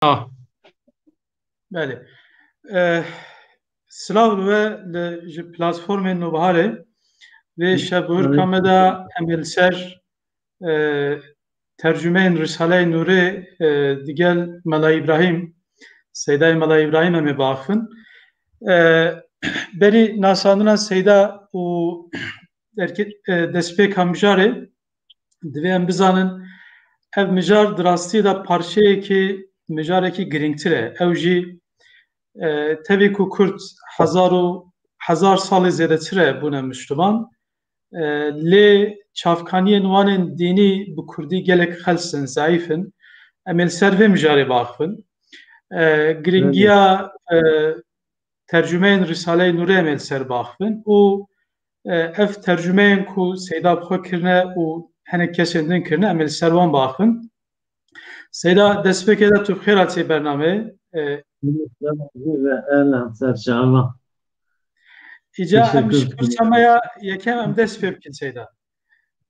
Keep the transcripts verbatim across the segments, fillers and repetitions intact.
Ah. Belê. Eh, silav li we li, ji platformên Nûbiharê. Vê şevbihurka me de em ê li ser, eh, tercumeyên Risaleyê Nûrê, eh, digel Mela Îbrahîm, Seydayê Mela Îbrahîm em ê biaxivin. Eh, berî nasandina Seyda û derke-, eh, destpêka mijarê, divê em bizanin, ev mijar di rastiyê de parçeyekî, mijarekî girîngtir e. Ew jî, e, tevî ku Kurd hezar û, hezar salê zêdetir e bûne Müslüman. E, lê çavkaniyên wan ên dînî bi Kurdî gelek xels in, zeîf in. Em ê li ser vê mijarê biaxivin. E, girîngiya, e, tercumeyên Risaleyê Nûrê em ê li ser biaxivin û, e, ev tercumeyên ku Seyda bi xwe kirine û hinek kesên din kirine, em ê li ser wan biaxivin. Seyda, destpêkê de tu bi xêr hatî bernameyê. E, Minnetdar ve elan ser çava. Îca em Teşekkür ji pirsa ederim. me ya yekem em dest pê bikin Seyda.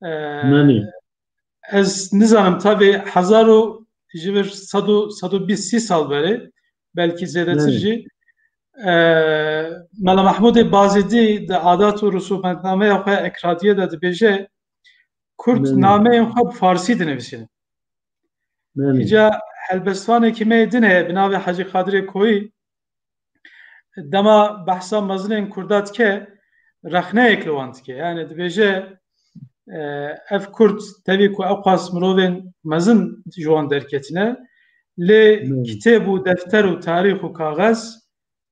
E, Menî. Ez nizanim, tavê hezar û ji vir sed û, sed û bîst sî sal berê, belkî zêdetir Belê. jî, e, Mela Mehmûdê Bazîdî di adat û risûmetnameya xwe Ekradiyê de dibêje, Kurd Belê. nameyên xwe bi farsî dinivîsînin. Belê. Îca helbestvanekî me yê din heye bi navê Hecî Qadirê Koyî, dema behsa mezinên Kurda dike, rexneyek li wan dike. Yani dibêje, e, ev Kurd tevî ku ew qas mirovên mezin ji wan derketine, lê Hmm. kitêb û defter û tarîx û kaxez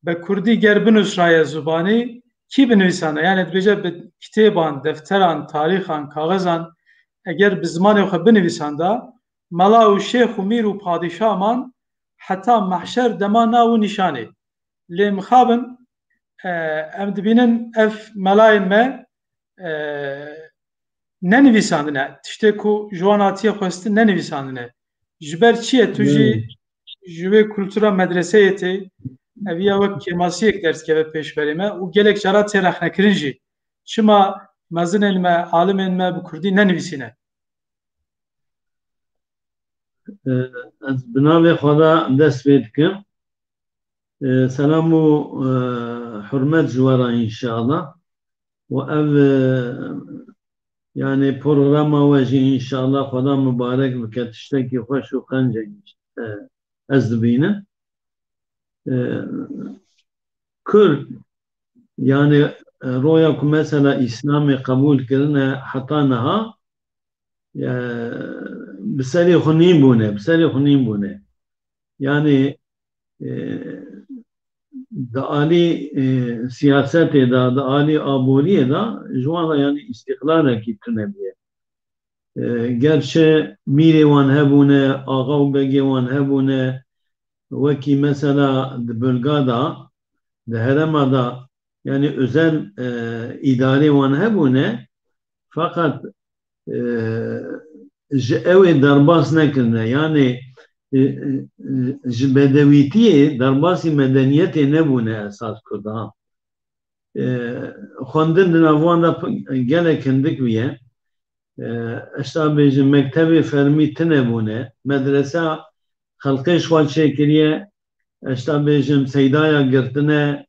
bi Kurdî ger binusraye zibanî, kî binivîsanda? Yani dibêje bi kitêban, defteran, tarîxan, kaxezan eger bi zimanê xwe binivîsanda, mela û şêx û mîr û padîşaman heta mehşer dema nav û nîşanê. Lê mixabin, e, em dibînin ev melayên me, e, nenivîsandine. Tiştê ku ji wan hatiye xwestin nenivîsandine. Ji ber çi ye tu jî Hmm. ji wê kultura medreseyê tê, ev ya wek kêmasiyek ders dikeve pêşberê me û gelek cara tê rexnekirin jî. Çima mezinên me, alimên me bi Kurdî nenivîsîne? E, ez bi navê Xweda dest pê dikim. E, selam û, e, hurmet ji we re înşallah. Û ev, e, yani programa we jî înşallah Xweda mibarek bike, tiştekî xweş û qenc e, e, ez dibînim. E, Kurd, yani, e, roya ku mesela Îslamê qebûl kirine heta niha, e, bi serê xwe nîn bûne, bi serê xwe nîn bûne. Yani, e, di alî, e, siyasetê de, di alî aboriyê de ji wan re yani îstîqlalekî tune bûye. E, gerçi mîrê wan hebûne, axa û begê wan hebûne, wekî mesela di bölga de, di herêma de, yani özel, e, îdarê wan hebûne, feqet, e, ji ew ê derbas nekirine. Yani, e, e, ji bedewîtiyê derbasî medeniyetê nebûne esas Kurdan. E, xwendin di nav wan de p-, gelek hindik bûye. E, ez ta bêjim, mektebê fermî tune bûne. Medresa xelqê ji xwe çêkiriye. Ez ta bêjim, seydaya girtine,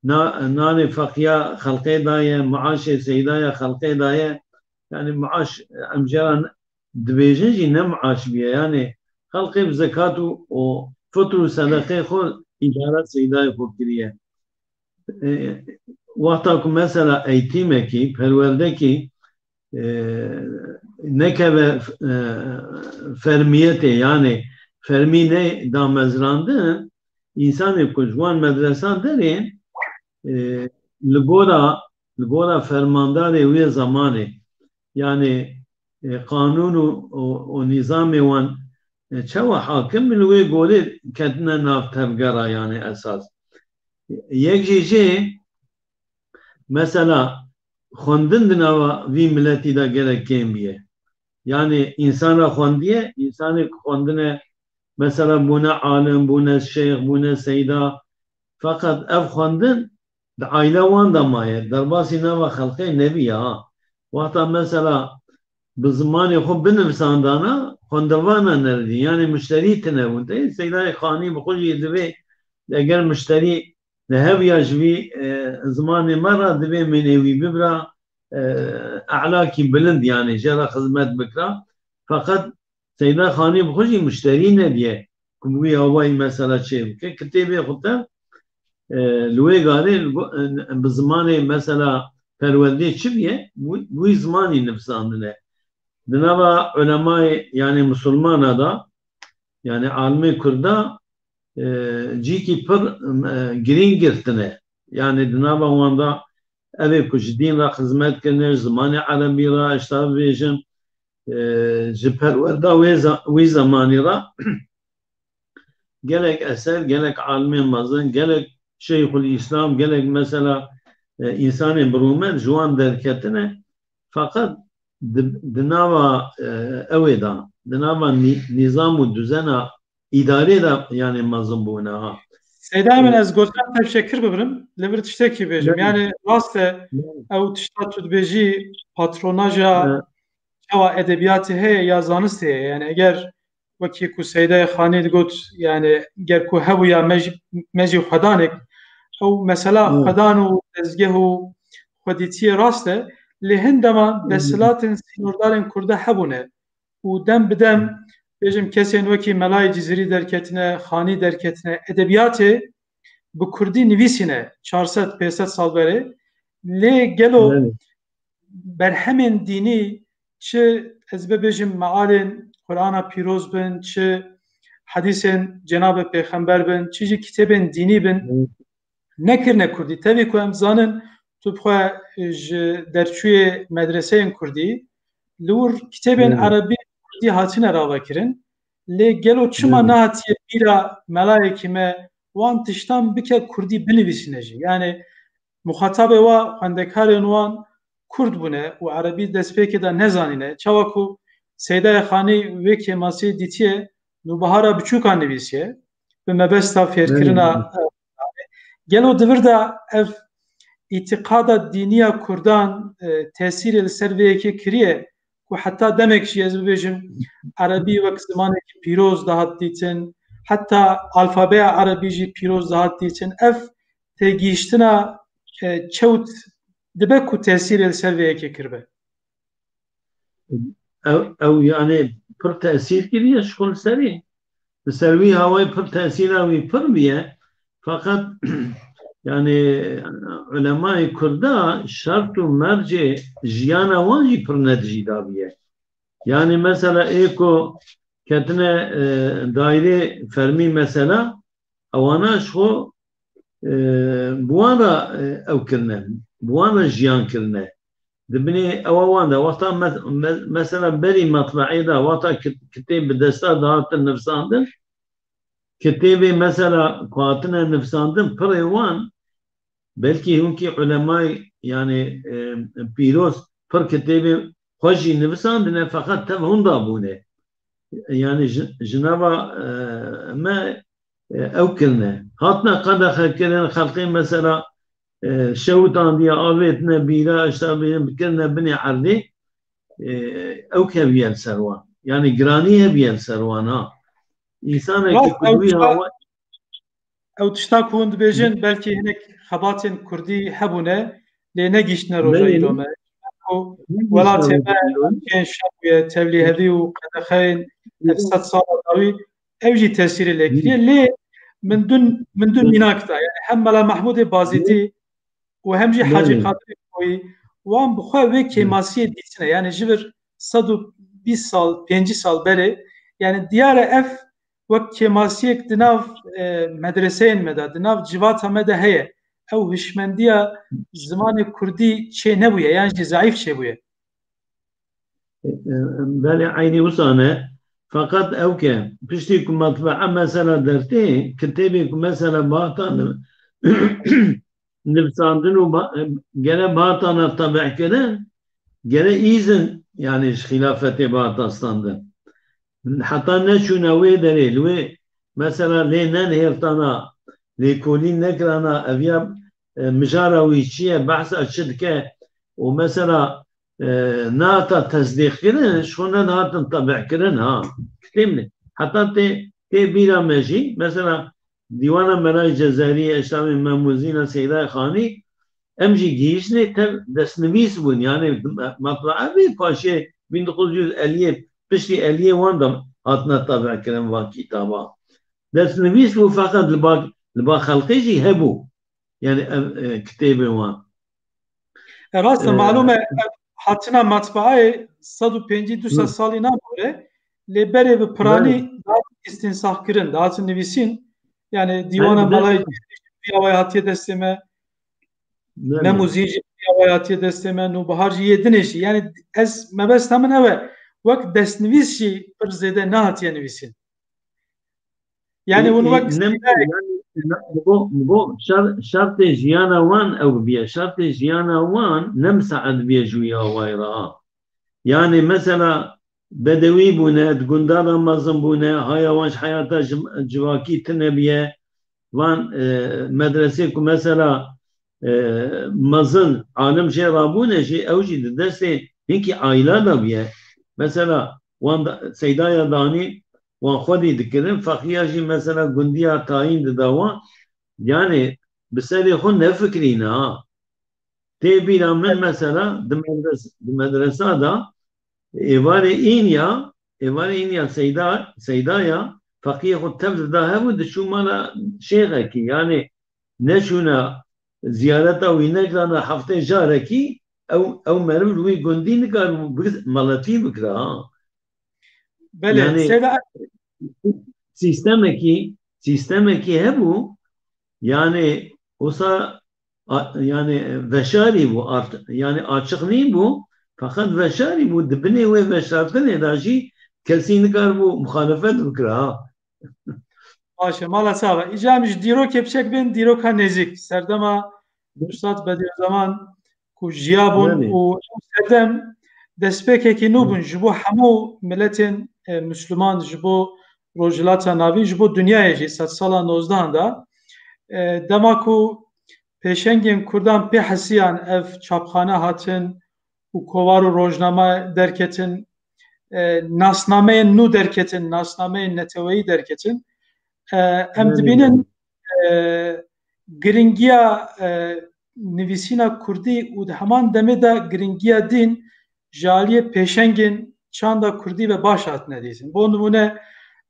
na-, nanê feqiya xelqê daye, maaşê seydaya xelqê daye. Yani maaş em jê re dibêjin jî ne maaş bûye. Yani xelqê bi zekat û, û fitr û sedeqê xwe îdara seydayê xwe kiriye. E, wexta ku mesela eğitimekî, perwerdekî, e, nekeve, e, fermiyetê, yani fermî ne damezrandin, însanê ku ji wan medresan derên, e, li gora, li gora fermandarê wê zemanê, yani, e, qanûn û, û, û nîzamê wan, e, çawa hakim, li wê gorê ketine nav tevgera, yani esas. Yek jî jê, mesela, xwendin di nava vî miletî de gelek kêm bûye. Yani însan re xwendiye, însanê ku xwendine, mesela, bûne alim, bûne şêx, bûne seyda. Feqet ev xwendin di aîle wan de maye, derbasî nava xelqê nebîye ha. Wexta mesela bi zimanê xwe binivîsandana, xwendevana neredî, yanî muşterî tine bûn. Tê Seydayê Xanî bi xwe jî divê eger muşterî li hev ya ji vî, e, zimanê me re divê min ê wî bibira, e, ehlakî bilind, yanî jê re xizmet bikira. Feqet Seyda Xanî bi xwe jî muşterî nediye ku bi wî awayî mesela çê bike. Kitêbê xwe te, e, li wê garê li go-, e, bi zimanê mesela perwerdê çi biye, wî, wî zimanî nivîsandine. Di nava ulemayê, yanî misilmana da, yanî alimê Kurda, e, cîkî pir, e, girîng girtine. Yanî di nava wan da ev ê ku ji dîn re xizmet kirine, ji zimanê erebî re, ji te bibêjim, e, ji perwerda wê ze-, wî zemanî re gelek eser, gelek alimên mezin, gelek Şeyxul Îslam, gelek mesela, e, însanên birûmet ji wan derketine. Feqet di, di nava, e, ewê de, di nava nî-, nîzam û duzena îdarê de, yanî mezin bûne ha. Seyda min, e, ez gotina te şekir bibirim, li vir tiştekî bêjim. Belê. Yanî rast e, Belê. Ew tişta tu dibêjî, patronaja, e, çawa edebiyatê heye ya zanistê heye. Yanî eger wekî ku Seydayê Xanî digot, yanî ger ku hebûya me jî, me jî xwedanek, ew mesela, Hı. xwedan û dezgeh û xwedîtiyê rast e, lê hin dema, Hı. desthilatên sînordarên Kurda hebûne û dem bi dem, bêjim, kesên wekî Melayê Cizîrî derketine, Xanî derketine, edebiyatê bi Kurdî nivîsîne çar sed pênc sed sal berê, lê gelo Belê. berhemên dînî, çi ez bibêjim mealên Qur'ana Pîroz bin, çi hedîsên Cenabê Pêxember bin, çi jî kitêbên dînî bin, Hı. nekirine Kurdî. Tevî ku em zanin, tu bi xwe ji derçûyê medreseyên Kurdî, li wir kitêbên Hı. erebî Kurdî hatine ravekirin. Lê gelo çima Hı. nehatiye bîra melayekî me wan tiştan bike Kurdî binivîsîne jî? Yanî muxatabê wa xwendekarên wan Kurd bûne û erebî destpêkê de nezanîne. Çawa ku Seydayê Xanî wê kêmasiyê dîtiye, Nûbihara Biçûkan nivîsiye, bi mebesta fêrkirina, Belê. gelo di vir de ev îtîqada dîniya Kurdan, e, tesîrê li ser vê yekê kiriye ku heta demek jî ez bibêjim erebî wek zimanekî pîroz dihat dîtin, heta alfabeya erebî jî pîroz dihat dîtin. Ev têgihiştina, e, çewt dibe ku tesîrê li ser vê yekê kiribe? Ew, ew, yanî pir tesîr kiriye ji xwe li serî. Li ser wî hawayê pir tesîra wî pir bûye. Feqet, yanî, ulemayê Kurda şert û mercê jiyana wan jî pir nedijî dabiye. Yanî mesela ê ku ketine, e, daîrê fermî mesela, ewana ji xwe, e, bi wan re, e, ew kirine, bi wan re jiyan kirine. Di binê ewa wan de, wexta me-, me-, mesela berî metbeeyê de, wexta kit-, kitêb bi desta dihatin nivîsandin, kitêbê mesela ku hatine nivîsandin, pirê wan, belkî hinkî ulemayê, yanî, e, pîroz pir kitêbê xwe jî nivîsandine, feqet tev hûn de bûne. Yanî ji, ji nava, e, me, e, ew kirine. Hatine qedexe kirin, xelkê mesela, e, şewitandiye, avêtine bîra, işte bîrin bikirine binê erdê, e, ew keviye li ser wan. Yanî giranî heviye li ser wan ha. Însanekî Rast, ku ew wî tişta, hawa ew tişta ku hûn dibêjin, belkî hinek xebatên Kurdî hebûne, lê negihiştine roja Belê. îro me. Ku Negihiştine welatê me roja îro. Ên şer bûye, tevlîhevî û qedexeyên ev sed sala dawî, ew jî tesîrê lê kiriye. Lê min dun, min dun mînak da. Yani hem Mela Mehmûdê Bazîdî û hem jî Hacî Belê. Qadirê Koyî, wan bi xwe wê kêmasiyê dîtine. Yani ji vir sed û bîst sal, pêncî sal berê, yani diyar e ev wek kêmasiyek di nav, e, medreseyên me de, di nav civata me de heye. Ew hişmendiya zimanê kurdî çê nebûye, yan jî zeîf çêbûye. E, e, belê, eynî wisa ne. Feqet ew ke piştî ku metbea mesela dertê, kitêbê ku mesela bihata ni-, nivîsandin û ba-, e, gere bihata tebîkirin, gere îzin, yani ji xîlafetê bihata standin. Heta neçûne wê derê, li wê mesela lê nenihêrtana, lêkolîn nekirana, ev ya, e, mijara wî çi ye, behsa çi dike û mesela e, nehata tesdîqkirin, ji xwe nedihatin tebe'kirin, ha. Kitêb ne. Heta tê, tê bîra me jî, mesela, Dîwana Melayê Cezerî, Eştavê Memûzîna Seydayê Xanî, em jî gihîştinê tev destnivîs bûn. Yani, me-, metbaa vê paşê bin dokuz yüz elli, piştî elliyê wan de hatine tebe'kirin van kitaba. Destnivîs bû, feqet li ba, li ba xelkê jî hebû. Yani, ev, e, kitêbê wan. E, rast e, e, malûm e, ev hatina matbaayê sed û pêncî du sed Hı. salî nabûre, lê berê bi piranî Belê. dihatin îstînsaf kirin, dihatin nivîsîn. Yani, Dîwana Belê. Melayê Cezî awaya hatiye destê me, Belê. Memûzîn jî awaya hatiye destê me, Nûbihar jî yê dinê jî. Yani, ez, mebesta min ew e, wek destnivîs jî pir zêde nehatiye nivîsîn. Yani, hûn wek ne, yani, ne, bo, bo, şer-, şertê jiyana wan ew biye. Şertê jiyana wan ne misaed biye ji wî awayî re. Yani, mesela, bedewî bûne, di gunda de mezin bûne, haya wan ji heyata ji-, civakî tune biye. Van, e, medresê ku, mesela, e, mezin, alim jê rabûne jî, ew jî di destê hinkî aîla de biye. Mesela, wan da, Seydaya Danî, wan xwedî dikirin, feqiya jî, mesela, gundiya tayîn dida wan. Yani, bi serê xwe nefikirîne, ha. Tê bîra min, mesela, di medres-, di medresa de êvarê îniya, êvarê îniya Seyda, Seydaya, feqiyê xwe tev dida hev û diçû mala şêxekî. Yani, neçûna ziyareta wî nekirana heftê carekî, ew, ew meriv li wî gundî nikaribû bi-, meletî bikira, ha. Belê, Yani, Seyda sîstemekî, sîstemekî hebû, yani, wisa, a, yani, veşarî bû, art-, yani, açiq nîbû, feqet veşarî bû, di binê wê veşartinê de jî kesî nikaribû muxalefet bikira, ha. Baş e, mala çawa. Îca em ji dîrokê biçek bên, dîroka nêzîk. Serdema Ustad Bediüzzaman ku jiyabûn Belê. û ew serdem destpêkekî nû bûn ji bo hemû miletên, e, Müslüman, ji bo Rojhilata Navîn, ji bo dinyayê jî sedsala nozdehan de. E, dema ku pêşengên Kurdan pê hesiyan ev çapxane hatin û kovar û rojname derketin, e, nasnameyên nû derketin, nasnameyên neteweyî derketin. E, em Belê. dibînin, e, giringiya, e, nivîsîna kurdî û di heman demê de giringiya dîn ji aliyê pêşengên çanda kurdî ve baş hatine dîtin. Bo nimûne,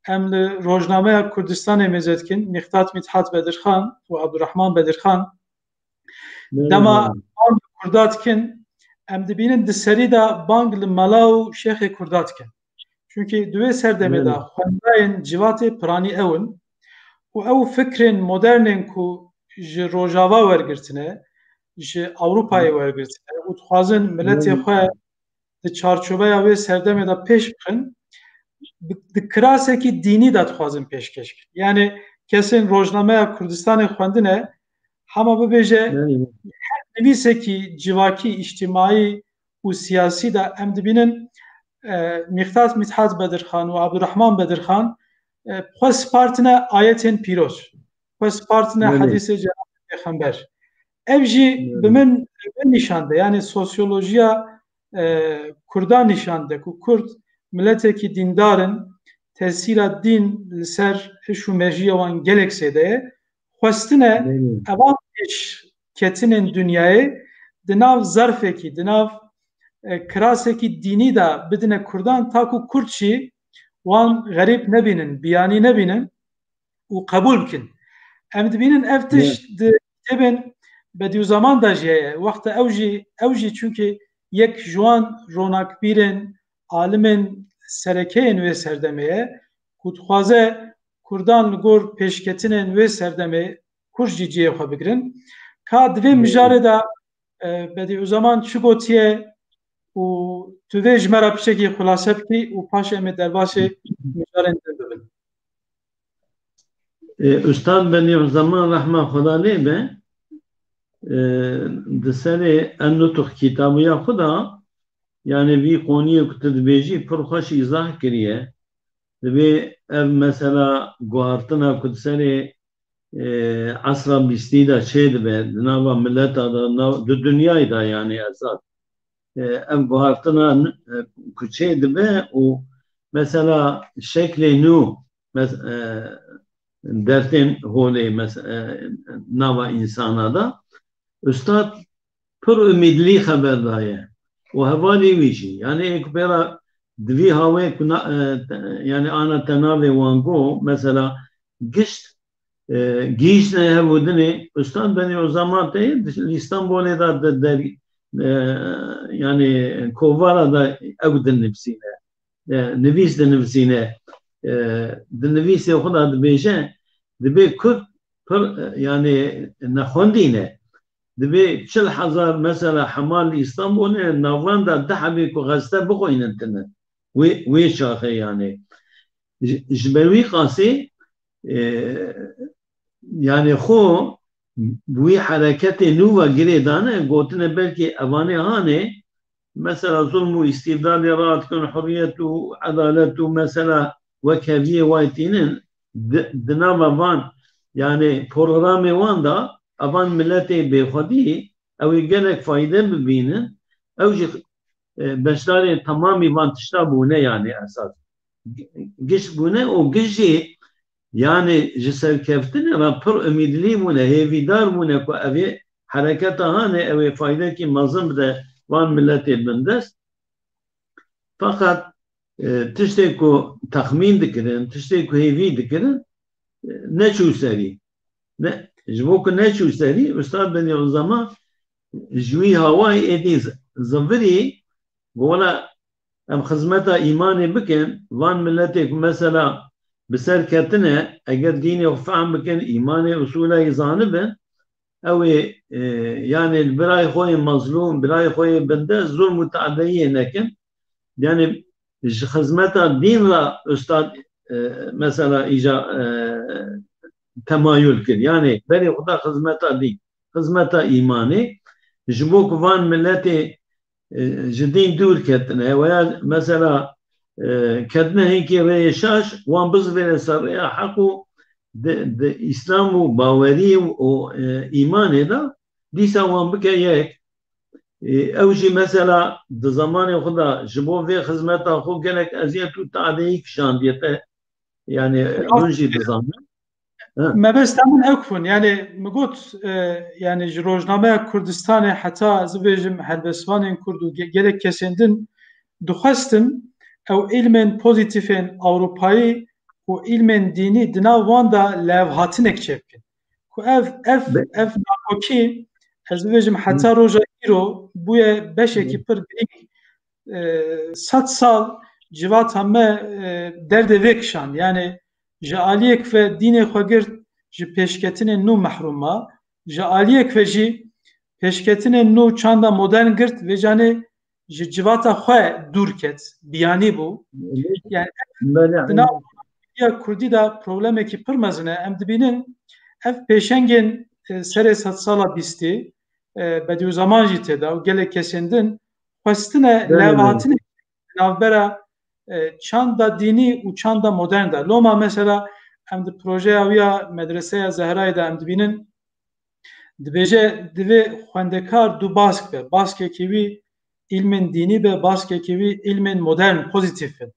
em li Rojnameya Kurdistanê mêze dikin, Mîqdat Mîthat Bedirxan û Abdurrahman Bedirxan, Belê, dema belê. bang li Kurda dikin, em dibînin di serî de bang li mela û şêxê Kurda dikin. Çunkî di wê serdemê de Belê. xwendayên civatê piranî ew in û ew fikrên modernên ku ji Rojava wergirtine, ji Ewropayê wergirtine û dixwazin miletê Belê. xwe di çarçoveya wê serdemê de pêş bixin, bi, di kirasekî dînî de dixwazin pêşkêş bikin. Yani kesên Rojnameya Kurdistanê xwendine, hema bibêje Belê. her nivîsekî civakî, îctimaî û siyasî de em dibînin, e, Mîqdat Mîthat Bedirxan û Abdurrahman Bedirxan, e, xwe spartine ayetên pîroz, xwe spartine Belê. hedîsê Cenabê Pêxember. Ev jî Belê. bi min, bi min nîşan de, yani sosyolojiya, e, Kurdan nîşan de ku Kurd miletekî dîndar in, tesîra dîn li ser hiş û mejiyê wan gelek zêde ye. Xwestine Belê. evan pêşketinên dinyayê di nav zerfekî, di nav, e, kirasekî dînî de bidine Kurdan, ta ku Kurd jî wan xerîb nebînin, biyanî nebînin û qebûl bikin. Em dibînin ev tişt di kitêbên Bediüzzaman de jî heye. Wexta ew jî, ew jî çunkî yek ji wan ronakbîrên, alimên serekeyên wê serdemê ye ku dixwaze Kurdan li gor pêşketinên wê serdemê Kurd jî cihê xwe bigirin. Ka di vê mijarê de, e, Bediüzzaman çi gotiye û tu vê ji me re piçekî xulase bikî û paşê em ê derbasê mijarên din bibin. E, Ustad Bediüzzaman rehma Xweda lê be, e, di serê En-Nutux kitabiya xwe de, yani vî qoniyê ku tu dibêjî pir xweş îzah kiriye. Divê ev mesela guhartina ku di serê, e, esra bîstî de çêdibe, di nava mileta de, nav, di dinyayê de yani esas. e, ev guhartina n-, e, ku çê dibe û mesela şeklê nû mes-, e, dertên holê mes-, e, nava însana da. Ustad pir umîdlî xeber daye û hevalî wî jî. Yanî ê ku pê re di vî hawê ku na-, e, te-, yanî ana te navê wan go, mesela gişt, e, gihîştine hev û dinê, Ustad Bedî Ozaman tê li Îstanbulê de, de, de, e, yanî kovara de ew din nivîsîne. E, nivîs dinivîsîne. E, di nivîsê xwe de dibêje, dibê Kurd pir, e, yanî nexwendî ne. Dibê çil hezar mesela hemal li Îstanbulê, navenda di hebê ku xeste bixwînin tine. Wê, wê çaxê yanî. Ji, ji ber wî qasî, e, yanî xwe wî hereketê nû ve girê dane, gotine belkî evanê hanê, mesela zulm û îstîbdadê rahat dikin, hurriyet û edalet û mesela wek heviyê way tînin, di, di nava van, yanî programê wan de, evan miletê bêxwedî, ew ê gelek fayde bibînin, ew jî, e, beşdarê temamî van tişta bûne, yanî esas. Giş bûne û giş jî, yanî ji serkeftinê re pir umîdlî bûne, hêvîdar bûne ku ev ê hereketa hanê, ew ê faydekî mezin bide van miletê bindest. Feqet, e, tiştê ku texmîn dikirin, tiştê ku hêvî dikirin, e, neçû serî. Ne, ji bo ku neçû serî, Ustad Bedî Ozaman ji wî hawayê êdî z-, zivirî, got, wela em xizmeta îmanê bikin, van miletê ku mesela bi ser ketine, eger dînê xwe fehm bikin, îmanê, usûla yî zanibin, ew ê, e, yanî li birayê xwe yê mezlûm, birayê xwe yê bindest zulm û teadeyiyê nekin. Yanî ji xizmeta dîn re Ustad, e, mesela îca, e, temayul kir. Yanî berê xwe da xizmeta dîn, xizmeta îmanê, ji bo ku van miletê, e, ji dîn dûr ketine, weya mesela, e, ketine hinkî rêyê şaş, wan bizivêne ser rêya heq û di, di Îslam û bawerî û, e, îmanê de dîsa wan bike yek. E, ew jî mesela di zemanê xwe de ji bo vê xizmeta xwe gelek eziyet û teadeyî kişandiye te, yanî hûn jî dizanin. Mebesta min ew bûn. Yanî min got, e, yanî ji rojnameya Kurdistanê heta ez bibêjim helbestvanên Kurd û ge-, gelek kesên din dixwestin ew îlmên pozîtîfên Ewropayî û îlmên dînî di nav wan de levhatinek çêbikin. Ku ev, ev, Be- ev nakokî, ez bibêjim heta roja îro bûye beşekî pir girîng. E, sed sal civata me, e, derdê vê kişand. Yanî ji aliyek ve dînê xwe girt, ji pêşketinên nû mehrum ma. Ji aliyek ve jî pêşketinên nû çanda modern girt, vê canê ji civata xwe dûr ket, biyanî bû. Yanî Belê, di nav ya Kurdî de problemekî pir mezin e. Em dibînin ev pêşengên, e, serê sedsala bîstî, e, Bedîuzeman jî tê de û gelek kesên din xwestine Belê, belê. levhatinê navbera, e, çanda dînî û çanda modern de. Loma mesela em di projeya wî ya Medreseya Zehrayê de em dibînin, dibêje divê xwendekar du bask be. Baskekî wî îlmên dînî be, baskekî wî îlmên modern, pozîtîf be.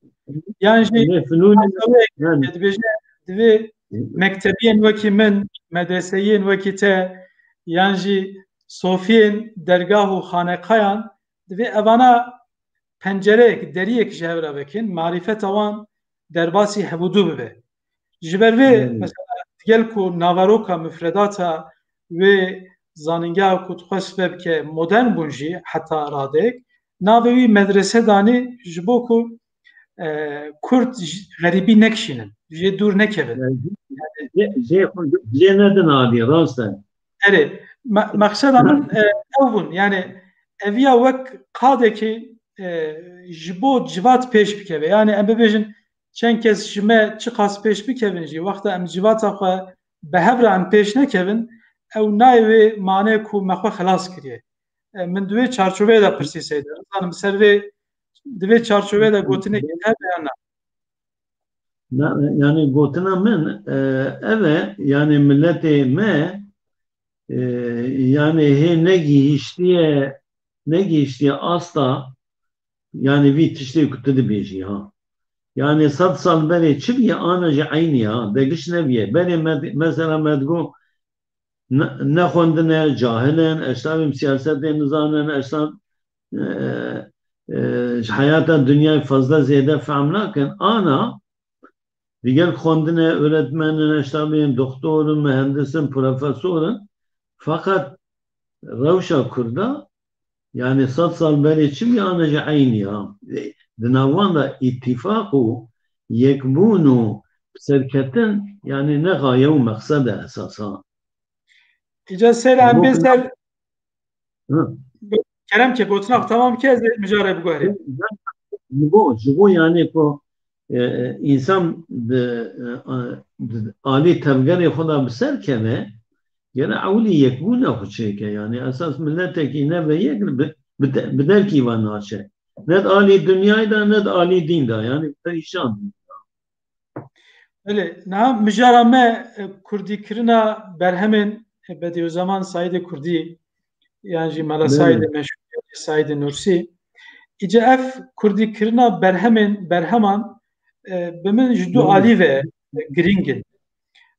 Yan jî Lê finûn, felsefeyê yani. dibêje divê mektebiyên wekî min, medreseyên wekî te, yan jî sofiyên dergah û xaneqayan, divê evana pencereyek, deriyek ji hev re vekin, marîfeta wan derbasî hevûdû bibe. Ji ber vê, Hmm. mesela, digel ku naveroka mifredata wê zanîngeha ku dixwest vebike modern bûn jî heta radeyek, navê wî medrese danî ji bo ku, e, Kurd ji xerîbî nekişînin, jê dûr nekevin. Yani, jê, jê xwe, jê nedin alî, rast e. Erê, me-, mexseda min, e, ew bûn. Yani, eviya wek qadekî, e, ji bo civat pêş bikeve. Yani, em bibêjin, çend kes ji me çiqas pêş bikevin jî, wexta em civata xwe bi hev re em pêş nekevin, ew nayê wê mane ku me xwe xilas kiriye. E, min di wê çarçoveyê de pirsî seyde. Nizanim ser vê, di vê çarçoveyê de gotinekî hebe yan na? Na, yani gotina min, e, ev e, yani miletê me, e, yani hê negihîştiye negihiştiye asta, yani vî tiştê ku tu dibêjî ha. Yani sed sal berê çi bîye, ana jî eynî ha, degiş nebîye. Berê me, mesela me digo, ne, nexwendine, cahil in, eştabim siyasetê nizanin, eştab, e, e, ji heyata dinyayê fazla zêde fehm nakin. Ana, digel xwendine, öğretmen in, eştabim doktor in, mühendis in, profesor in. Fakat rewşa Kurda, yani sed sal berê çi bî, ana jî eynî ya. Di nav wan de îtîfaq û yekbûn û serketin, yani ne gaye û meqsed e esas ha. Îca ser em bê ser Hı. Kerem ke, gotina xwe tamam ke, ez ê mijare biguherîm. Ji bo, ji bo yani ku, e, e, însan di, e, e, di alî tevgerê xwe de bi ser keve, gere ewilî yekbûna xwe çêke. Yani esas miletekî ne ve yek bi, bi, de- bi derkî ve naçe. Ne di alî dinyayê de, ne di alî dîn de. Yani perîşan. Belê, niha mijara me, e, kurdîkirina berhemên, e, Bediüzzaman Saîdê Kurdî, yan jî Mela Belê. Saîdê Meşhûrî, Saîdê Nûrsî. Îca ev kurdîkirina berhemên, berheman, e, bi min ji du Belê. Alî ve, e, girîng in.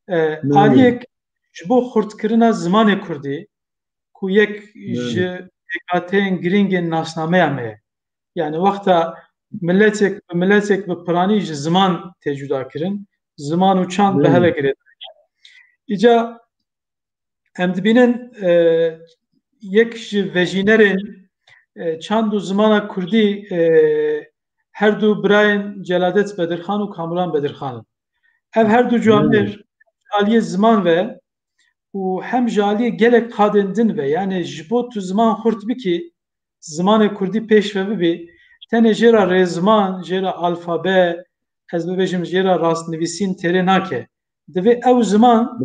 E, Belê. Aliyek ji bo xurtkirina zimanê kurdî, ku yek Belê. Ji pêkhateyên girîngên nasnameya me ye. Yani wexta miletek bi miletek bi piranî ji ziman tê cuda kirin, ziman û çand bi Belê. Hev ve girêdayî. Îca em dibînin, e, yek ji vejînerên, e, çand û zimana kurdî, e, her du birayên Celadet Bedirxan û Kamuran Bedirxan in. Ev her du camêr Belê. Aliyê ziman ve û hem ji aliyê gelek qadên din ve, yani ji bo tu ziman xurt bikî, zimanê kurdî pêş ve bibî, tenê jê re rêziman, jê re alfabe, ez bibêjim jê re rastnivîsîn têrê nake. Divê ew ziman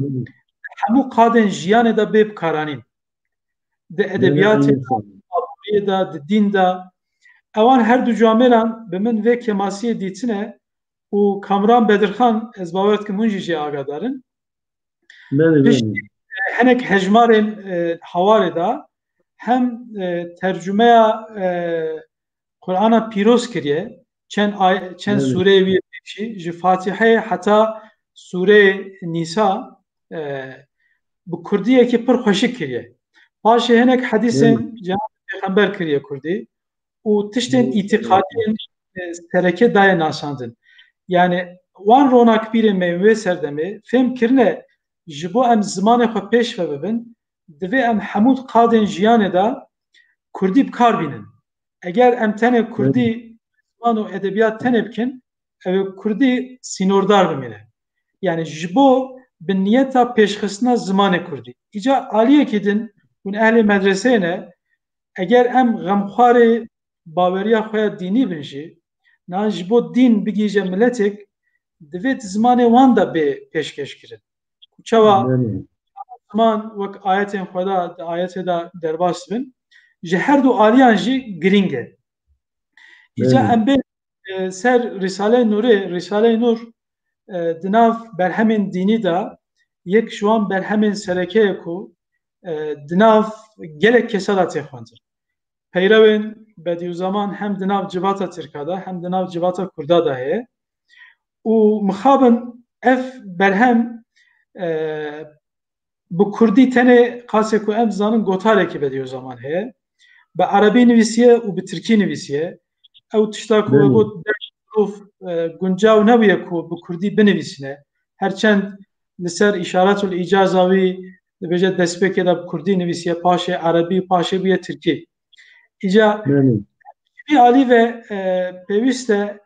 hemû qadên jiyanê de bê bikaranîn. Di edebiyatê de, aboriyê de, di dîn de. Ewan her du camêran bi min vê kêmasiyê dîtine û Kamran Bedirxan, ez bawer dikim hûn jî jê agadar in. Belê, Piştî, belê. E, hinek hejmarên, e, hawarê de hem, e, tercumeya, e, Qur'ana pîroz kiriye, çend ay-, çend Belê. Sûreyê wî pêşî, ji Fatîheyê heta Sûreyê Nîsa, e, bi kurdiyekî pir xweşik kiriye. Paşê hinek hedîsên Belê. Cenabê Pêxember kiriye kurdî û tiştên Belê. Îtîqadiyên, e, sereke daye nasandin. Yani wan ronakbîrên me yên wê serdemê fêm kirine, ji bo em zimanê xwe pêş ve bibin, divê em hemû qadên jiyanê de kurdî bi kar bînin. Eger em tenê kurdî, ziman û edebiyat tenê bikin, ew ê kurdî sînordar bimîne. Yani ji bo bi niyeta pêşxistina zimanê kurdî. Îca aliyekî din hûn ehlê medreseyê ne, eger em xemxwarê baweriya xwe ya dînî bin jî, nan ji bo dîn bigihîje miletek, divê di zimanê wan de bê pêşkêş kirin. Ku çawa Belê. Ziman wek ayetên Xweda di ayetê de derbas dibin, ji her du aliyan jî girîng e. Îca Belê. Em bê, e, ser Rîsaleyê Nûrê, Rîsaleyê Nûr, e, di nav berhemên dînî de yek ji wan berhemên sereke ye ku, e, di nav gelek kesa de tê xwendin. Peyrewên Bediüzzaman hem di nav civata Tirka de hem di nav civata Kurda de heye. Û mixabin ev berhem, e, bi kurdî tenê qasê ku em dizanin gotarekî Bediüzzaman heye. Bi erebî nivîsiye û bi tirkî nivîsiye. Ew tişta ku we Belê. Got, zirûf, e, guncaw nebûye ku bi kurdî binivîsîne. Her çend li ser Îşaretul Îcaza wî dibêje destpêkê de bi kurdî nivîsiye, paşê erebî, paşê bûye tirkî. Îca Belê. Vî alî ve, e, pêwîst e,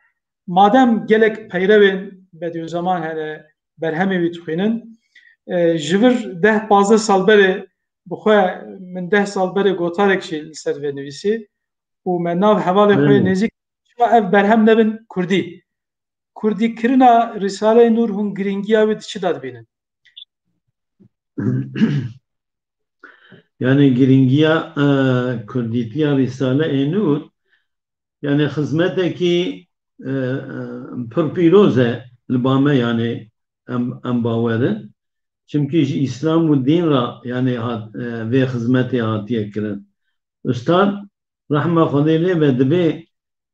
madem gelek peyrewên Bediüzzaman hene, berhemê wî dixwînin, e, ji vir deh pazdeh sal berê, bi xwe min deh sal berê gotarek jî li ser vê nivîsî û me nav hevalê xwe yê Belê. Nêzîk, çima ev berhem nebin kurdî? Kurdîkirina Rîsaleyê Nûr hûn girîngiya wê di çi de dibînin? Yani girîngiya, e, kurdîtiya Rîsaleyê Nûr, yani xizmetekî, e, e, pir pîroz e li ba me, yani em, em bawer in. Çimkî ji Îslam û dîn re, yani hat, e, vê xizmetê hatiye kirin. Ustad, rehma Xwedê lê be, dibê,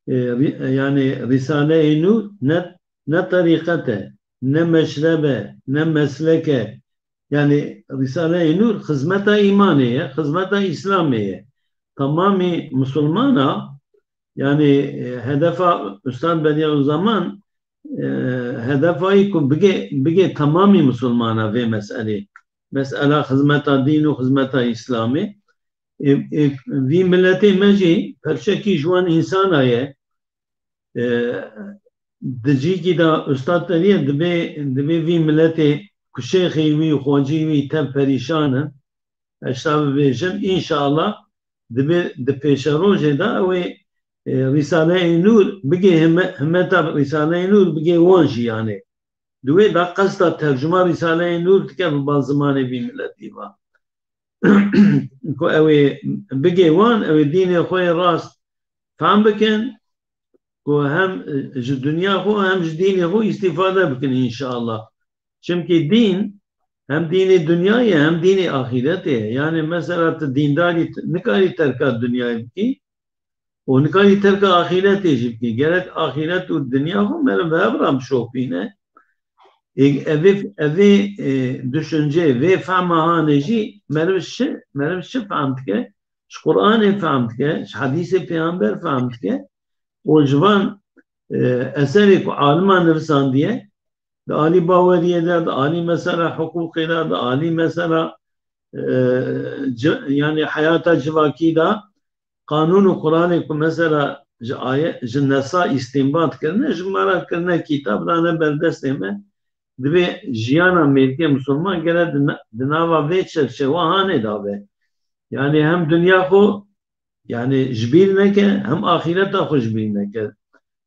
e, rî-, yani Rîsale-i Nûr ne, ne terîqet e, ne meşreb e, ne meslek e. Yani Rîsale-i Nûr xizmeta îmanê ye, xizmeta Îslamê ye. Tamamî Musulmana, yani, e, hedefa Ustad Bediüzzaman, e, hedefa yî ku bigê, bigê tamamî Musulmana vê meselê. Mesela xizmeta dîn û xizmeta Îslamê. E, e, vî miletê me jî perçekî ji wan însana ye. E, di cîkî de Ustad Terî ye, dibê, dibê vî miletê ku şêxê wî, xwecî wî tev perîşan in. Eşta bibêjim, înşallah dibê di pêşerojê de ew ê, e, Rîsale-i Nûr bigê hime-, himeta Rîsale-i Nûr bigê wan jî yanê. Di wê de qesta tercuma Rîsale-i Nûr dike bi ba zimanê vî miletî va. Ku ew ê bigê wan, ew ê dînê xwe yê rast fehm bikin, ku hem, e, ji dinya xwe hem ji dînê xwe îstîfade bikin înşallah. Çimkî dîn hem dînê dinyayê ye, hem dînê axîretê ye. Yani mesela tu dîndarî t-, nikarî terka dinyayê bikî û nikarî terka axîretê jî bikî. Gerek axîret û dinya xwe meriv bi hev re bişopîne. Ê, evê, evê, e, düşüncê, vê fehma hanê jî meriv çi, meriv çi fehm dike? Ji Qur'anê fehm dike, ji hedîsê pêxember fehm dike û ji van, e, eserê ku alima nivîsandiye, di alî baweriyê de, di alî mesela hiqûqê de, di alî mesela, e, ci-, yani heyata civakî de qanûn û quralê ku mesela ji aye-, ji nesa îstînbat kirine, ji me re kirine, kîtab dane ber destê me, divê jiyana mêrkê misilman gere di na-, di nava vê çerçewa hanê de be. Yani hem dinya xwe, yani ji bîr neke, hem axîreta xwe ji bîr neke.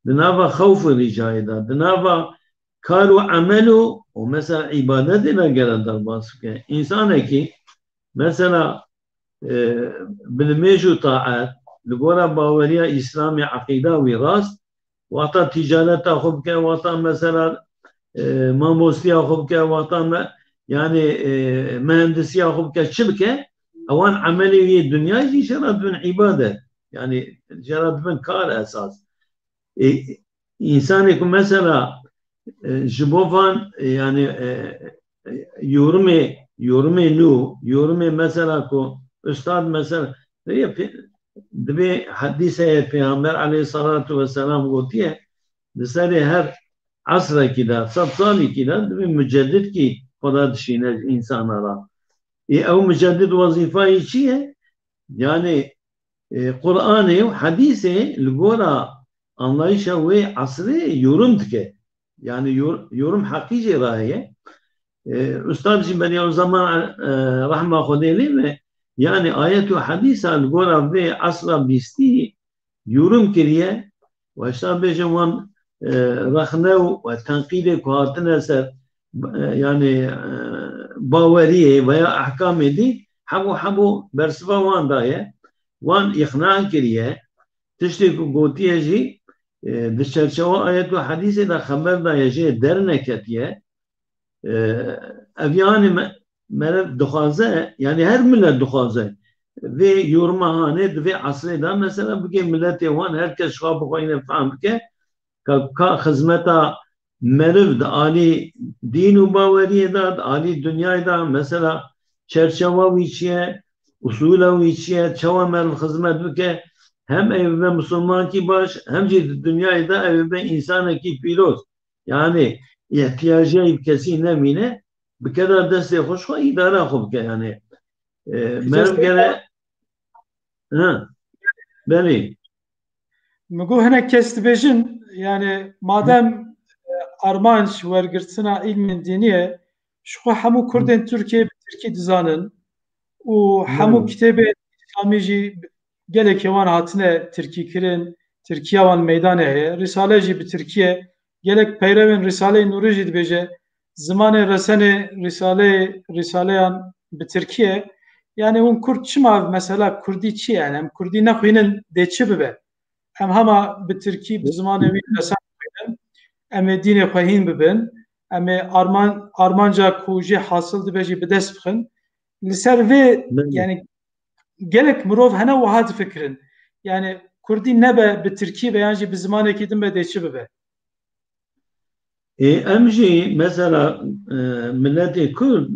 Di nava xewf û rîcayê de, di nava kar û emel û, û mesela îbadetê de gere derbas bike. Însanekî mesela, e, bi nimêj û taet, li gora baweriya Îslamê, eqîda wî rast, wexta tîcareta xwe bike, wexta mesela, e, mamostiya xwe bike, wexta me-, yani, e, mehendisiya xwe bike, çi bike, ewan emelê wî yê dinya jî jê re dibin îbadet. Yani jê re dibin kar esas. E, însanê ku mesela, e, ji bo van, e, yani, e, e, yorumê, yorumê nû, yorumê mesela ku ustad mesela, dibê pe-, dibê hedîseyê Pêxember aleyhissalatu vesselam gotiye, li serê her esrekî de, sed salîkî de dibê mucedidkî xwe de dişîne ji însana re. Ê, ew mucedid wezîfa yî çi ye? Yani, e, Qur'anê û hedîsê li gora anlayışa wê esrê yorum dike. Yani yor-, yorum heqî jê re heye. E, Ustad jî Bediüzzaman, e, rehma Xwedê lê be, yani ayet û hedîsa li gora vê esra bîstî yorum kiriye. Û hişta bêjin wan, e, rexne û, û tenqîdê ku hatine ser, e, yani, e, baweriyê veya ehkamê dî, hebo hebo bersiva wan daye. Wan îqna kiriye. Tiştê ku gotiye jî, e, di çerçewa ayet û hedîsê de xeber daye, jê derneketiye. E, ev yanî me-, meriv dixwaze, yani her milet dixwaze vê yoruma hanê di vê esrê de mesela bike miletê wan, her kes ji xwe bixweyne fehm bike, ka, ka xizmeta meriv di alî dîn û baweriyê de, di alî dinyayê de, mesela çerçewa wî çi ye, usûla wî çi ye, çawa meriv xizmet bike, hem ew bibe misilmankî baş, hem jî di dinyayê de ew bibe însanekî pîroz. Yani ihtiyacê bi kesî nemîne, bikeda destê xwe, ji xwe îdara xwe bike yani. E, meriv gere, ha, belê. Min got hinek kes dibêjin, yani madem, e, armanc wergirtina îlmên dînî ye, ji xwe hemû kurdên Tirkiyê bi tirkî dizanin û hemû kitêbên îslamî jî gelekê wan hatine tirkî kirin, tirkiya wan meydanê heye. Rîsale jî bi tirkî ye. Gelek peyrevên Rîsaleyê Nûrê jî dibêje, zimanê resenê Rîsaleyê, Rîsaleyan bi tirkî ye. Yani hûn kurd çima mesela kurdî çi ye? Yani em kurdî nexwînin dê çi bibe? Em hema bi tirkî, bi zimanê wî resen xwînin. Em ê dînê xwe hîn bibin. Em ê arman-, armanca ku jê hasil dibe jî bi dest bixin. Li ser vê, yani gelek mirov hene wiha difikirin. Yani Kurdî nebe bi Tirkî be yan jî bi zimanekî din be dê çi bibe? Ê, em jî mesela e, miletê Kurd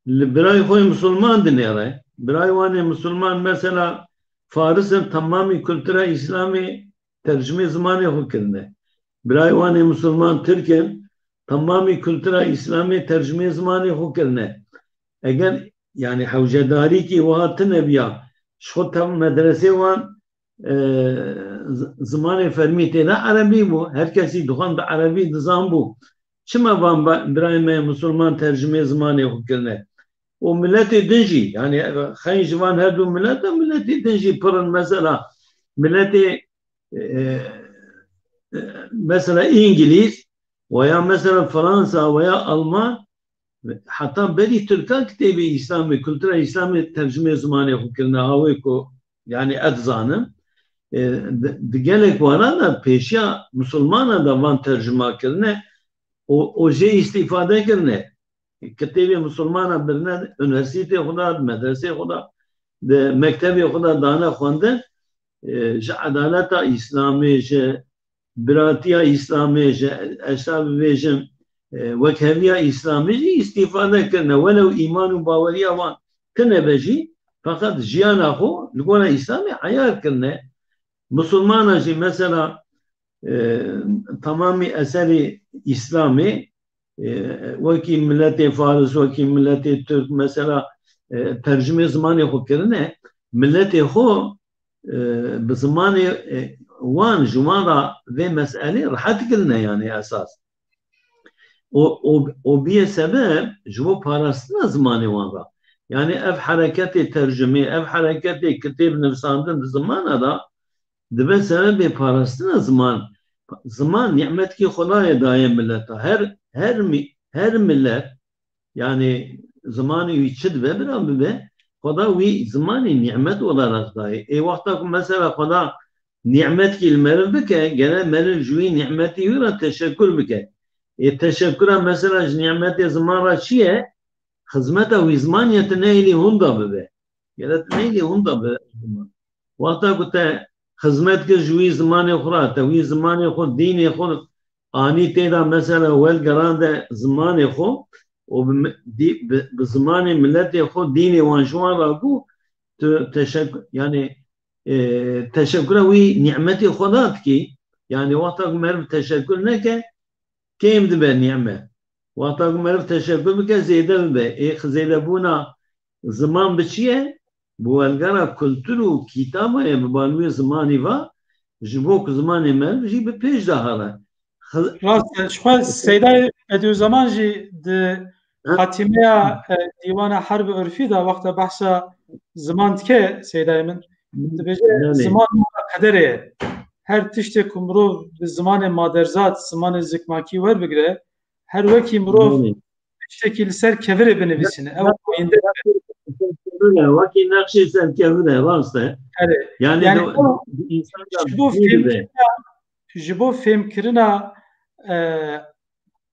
li birayê xwe yê Musulman dinêre. Birayê wan ê Musulman mesela Faris in temamî kultura Îslamê tercimê zimanê xwe kirine. Birayê wan ê Musulman Tirk in temamî kultura Îslamê tercimê zimanê xwe kirine. Eger yani hewcedarîkî wiha tine biya, ji xwe tev medresê wan e, z- zimanê fermî tê de erebî bû. Her kesî dixwend bi erebî dizan bû. Çima van ba- birayê me musulman tercimê zimanê xwe kirine? Û miletê din jî, yani xeyn ji van her du milet de miletê din jî pir in. Mesela miletê e, e, mesela Îngilîz veya mesela Fransa veya Alman heta berî Tirkan kitêbê Îslamê, kultura Îslamê tercimê zimanê xwe kirine, ha wê ku yani ez dizanim. E, di, di gelek wara de pêşiya musulmana de van tercuma kirine û, û jê îstîfade kirine. Kitêbê musulmana birine, unîversîtê xwe de, di medresê xwe de, di mektebê xwe de dane xwendin. E, ji edaleta Îslamê, ji biratiya Îslamê, ji ez bibêjim, e, wekheviya Îslamê jî îstîfade kirine. Welew îman û baweriya wan tine be jî, feqet jiyana xwe li gora Îslamê eyar kirine. Musulmana jî mesela e, temamî eserê Îslamê e, wekî miletê Faris, wekî miletê Tirk mesela e, tercimê zimanê xwe kirine, miletê xwe e, bi zimanê e, wan ji wan re vê meselê rehet kirine yani esas. O, o, o bîye sebeb ji bo parastina zimanê wan re. Yani ev hereketê tercimê, ev hereketê kitêb nivîsandin di zimana de dibe sebebê parastina ziman. Ziman nîmetkî Xwedayê daye mileta. Her, her, mi- her milet, yani zimanê wî çi dibe, bira bibe, Xweda wî zimanê nîmet olarak daye. Ê wexta ku mesela Xweda nîmetkî li meriv bike, gere meriv ji wî nîmetî wî re teşekkür bike. Ê teşekkura mesela ji nîmetê ziman re çi ye? Xizmeta wî ziman ye, tu neyê lê hunda bibe. Gere tu neyê lê hunda bibe. Wexta ku te xizmet kir ji wî zimanê xwe re, te wî zimanê xwe, dînê xwe anî tê de mesela welgerande zimanê xwe û bi, mi- dî- bi, bi zimanê miletê xwe, dînê wan ji wan re bû, tu teşek yani e, teşekkura wî nîmetê Xweda dikî. Yani wexta ku meriv teşekkür neke, kêm dibe nîmet. Wexta ku meriv teşekkür bike, zêde bibe. Ê zêdebûna ziman bi çi ye? Bi welgera kultur û kitaba ye, bi balûyê zimanî va, ji bo ku zimanê meriv jî bi pêş de here. Xi- Rast e, ji xwe Seydayê Bediüzzaman jî di Ha? xatîmeya e, Dîwana Herb Urfî de wexta behsa ziman dike Seydayê min, dibêje Belê. Ziman mala qederê ye. Her tiştê ku mirov bi zimanê maderzat, zimanê zikmakî werbigire, her wekî mirov Belê. tiştekî li ser kevirê binivîsîne. Ew ayînde Kevir e, wekî nexşê ser kevir e, rast e. Erê. Yani, Yani de- ew insan da ji bo bir fêmkirina, ji bo fêmkirina e,